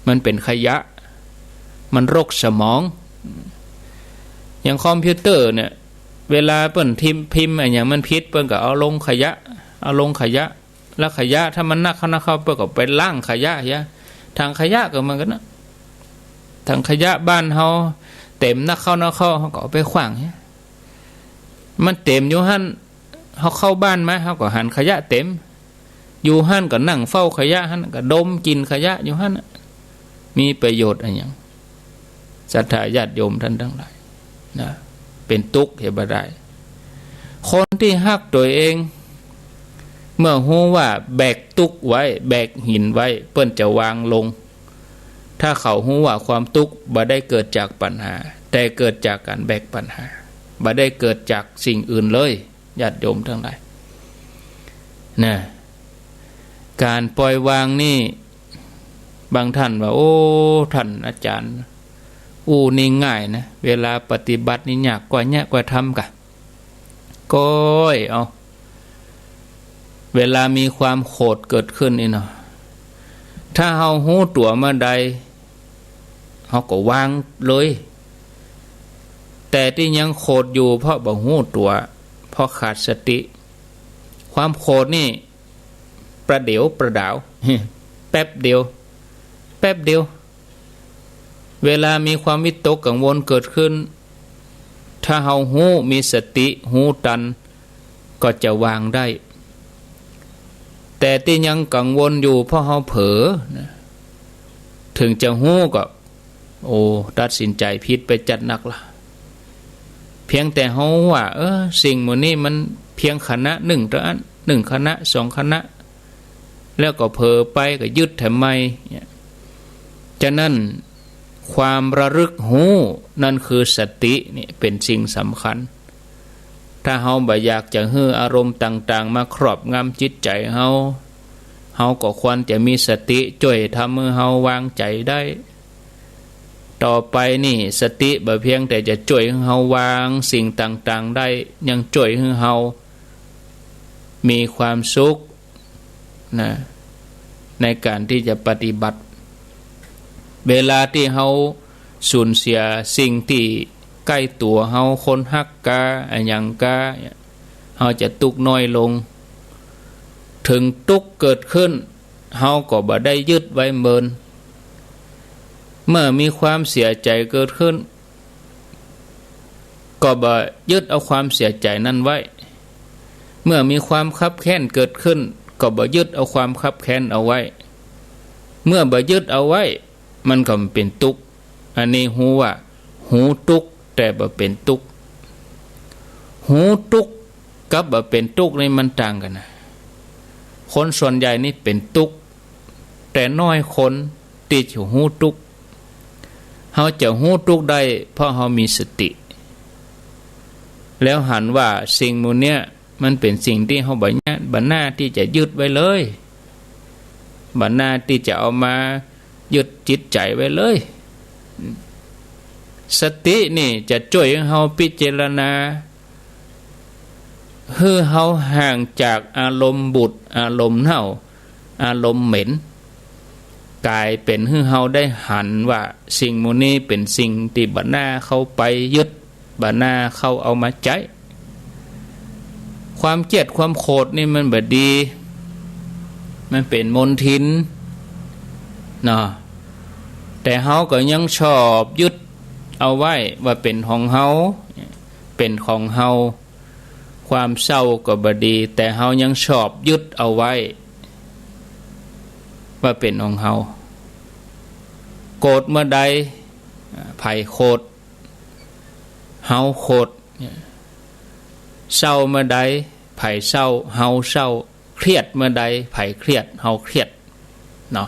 มันเป๋นขยะ มันรกสมอง อย่างคอมพิวเตอร์เนี่ย เวลาเปิ้นพิมพ์ พิมพ์อะหยังมันผิด เปิ้นก็เอาลงขยะ เอาลงขยะ แล้วขยะถ้ามันนักเข้านักเข้า เปิ้นก็ไปล้างขยะเหีย ถังขยะก็เหมือนกั๋นนะ ถังขยะบ้านเฮาเต๋มนักเข้านักเข้า เฮาก็เอาไปขว้างเหีย มันเต๋มอยู่หั้น เฮาเข้าบ้านมา เฮาก็หันขยะเต็ม อยู่หั้นก็นั่งเฝ้าขยะหั้น ก็ดมกลิ่นขยะอยู่หั้นน่ะ มีประโยชน์อะหยัง ศรัทธาญาติโยมท่านตังหลายนะ เป๋นตุ๊กข์เหียบ่ได้ คนตี้ฮักตั๋วเอง เมื่อฮู้ว่าแบกตุ๊กข์ไว้ แบกหินไว้ เปิ้นจะวางลง ถ้าเขาฮู้ว่าความตุ๊กข์บ่ได้เกิดจากปัญหา แต่เกิดจากก๋านแบกปัญหา บ่ได้เกิดจากสิ่งอื่นเลย ญาติโยมตังหลายนะ ก๋านปล่อยวางนี่ บางท่านว่า โอ้ ท่านอาจารย์ อู้นี่ง่ายนะ เวลาปฏิบัตินี่ยากกว่าเยียะ กว่าทำกะ ก้อยเอา เวลามีความโขดเกิดขึ้นนี่เนาะ ถ้าเฮาฮู้ตั๋วเมื่อใด เฮาก็วางเลย แต่ตี้ยังโขดอยู่ เพราะบ่ฮู้ตั๋ว เพราะขาดสติ ความโขดนี่ ประเดี๋ยวประดาว แป๊บเดียว แป๊บเดียว เวลามีความวิตกกังวลเกิดขึ้น ถ้าเฮาฮู้ มีสติฮู้ตัน ก็จะวางได้ แต่ตี้ยังกังวลอยู่ เพราะเฮาเผลอนะ เถิงจะฮู้ก็ โอ้ ตัดสินใจ๋ผิดไปจัดนักละ เพียงแต่เฮาว่า เออ สิ่งหมู่นี้มันเพียงขณะนึ่งเต้าอั้น นึ่งขณะ สองขณะ แล้วก็เผลอไป ก็ยึดแถมใหม่เนี่ย ฉะนั้น ความระลึกฮู้นั่นคือสตินี่เป๋นสิ่งสำคัญ ถ้าเฮาบ่อยากจะหื้ออารมณ์ต่างๆ มาครอบงำจิตใจ๋เฮา เฮาก็ควรจะมีสติจ้วยทำหื้อเฮาวางใจ๋ได้ ต่อไปนี่สติบ่เพียงแต่จะจ้วยหื้อเฮาวางสิ่งต่างๆ ได้ ยังจ้วยหื้อเฮามีความสุข นะ ในก๋านตี้จะปฏิบัติ เวลาตี้เฮาสูญเสียสิ่งตี้ใก้ตั๋วเฮา คนฮักกา อะหยังกา เฮาจะตุ๊กข์น้อยลง เถิงตุ๊กข์เกิดขึ้น เฮาก็บ่ได้ยึดไว้เมิน เมื่อมีความเสียใจ๋เกิดขึ้น ก็บ่ยึดเอาความเสียใจ๋นั้นไว้ เมื่อมีความคับแค้นเกิดขึ้น ก็บ่ยึดเอาความคับแค้นเอาไว้ เมื่อบ่ยึดเอาไว้ มันก็บ่เป๋นตุ๊กข์ อันนี้ฮู้ว่า ฮู้ตุ๊กข์แต่บ่เป๋นตุ๊กข์ ฮู้ตุ๊กข์กับบ่เป๋นตุ๊กข์นี่มันต่างกั๋นนะ คนส่วนใหญ่นี่เป๋นตุ๊กข์ แต่น้อยคนตี้จะฮู้ตุ๊กข์ เฮาจะฮู้ตุ๊กข์ได้ เพราะเฮามีสติ แล้วหันว่าสิ่งหมู่เนี้ยมันเป๋นสิ่งตี้เฮาบ่หน้า บ่หน้าตี้จะยึดไว้เลย บ่หน้าตี้จะเอามายึดจิตใจ๋ไว้เลย สตินี่จะจ้วยหื้อเฮาพิจารณา หื้อเฮาห่างจากอารมณ์บูด อารมณ์เน่า อารมณ์เหม็น ก๋ายเป๋นหื้อเฮาได้หันว่าสิ่งหมู่นี้เป๋นสิ่งตี้บ่หน้าเข้าไปยึด บ่หน้าเข้าเอามาใจ๊ ความเกลียดความโขดนี่มันบ่ดี มันเป๋นมลทินเนาะ แต่เฮาก็ยังชอบยึดเอาไว้ว่าเป๋นของเฮา เป๋นของเฮา ความเศร้าก็บ่ดี แต่เฮายังชอบยึดเอาไว้ว่าเป๋นของเฮา โกรธเมื่อใด ใผโขด เฮาโขด เศร้าเมื่อใด ใผเศร้า เฮาเศร้า เครียดเมื่อใด ใผเครียด เฮาเครียด เนาะ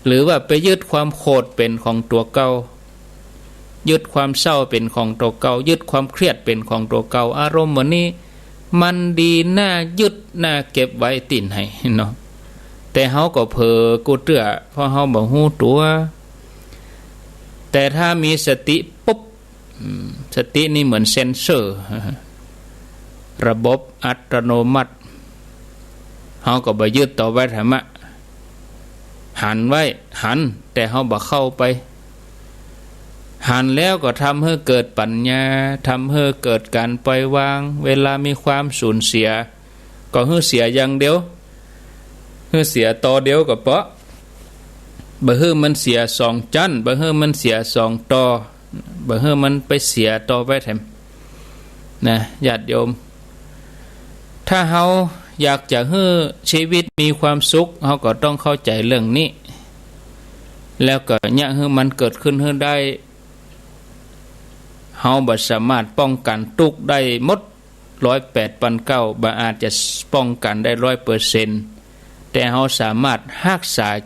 หรือว่าไปยึดความโขดเป๋นของตั๋วเก่า ยึดความเศร้าเป๋นของตั๋วเก่า ยึดความเครียดเป๋นของตั๋วเก่า อารมณ์เหมือนนี้ มันดีหน้ายึดหน้าเก็บไว้ตี้ไหนเนาะ แต่เฮาก็เผลอกู้เตื้อ เพราะเฮาบ่ฮู้ตั๋ว แต่ถ้ามีสติปุ๊บ อืม สตินี่เหมือนเซ็นเซอร์ ระบบอัตโนมัติ เฮาก็บ่ยึดต่อไว้ธรรมะ หันไว้ หัน แต่เฮาบ่เข้าไป หันแล้วก็ทำหื้อเกิดปัญญา ทำหื้อเกิดก๋านปล่อยวาง เวลามีความสูญเสีย ก็หื้อเสียอย่างเดียว หื้อเสียต่อเดียวก็เปาะ บ่หื้อมันเสียสองจั้น บ่หื้อมันเสียสองต่อ บ่หื้อมันไปเสียต่อไปแถม นะ ญาติโยม ถ้าเฮาอยากจะหื้อชีวิตมีความสุข เฮาก็ต้องเข้าใจ๋เรื่องนี้ แล้วก็เยียะหื้อมันเกิดขึ้นหื้อได้ เฮาบ่สามารถป้องกั๋นตุ๊กข์ได้หมด ร้อยแปดปันเก้า บ่อาจจะป้องกั๋นได้ร้อยเปอร์เซ็นต์ แต่เฮาสามารถฮักษา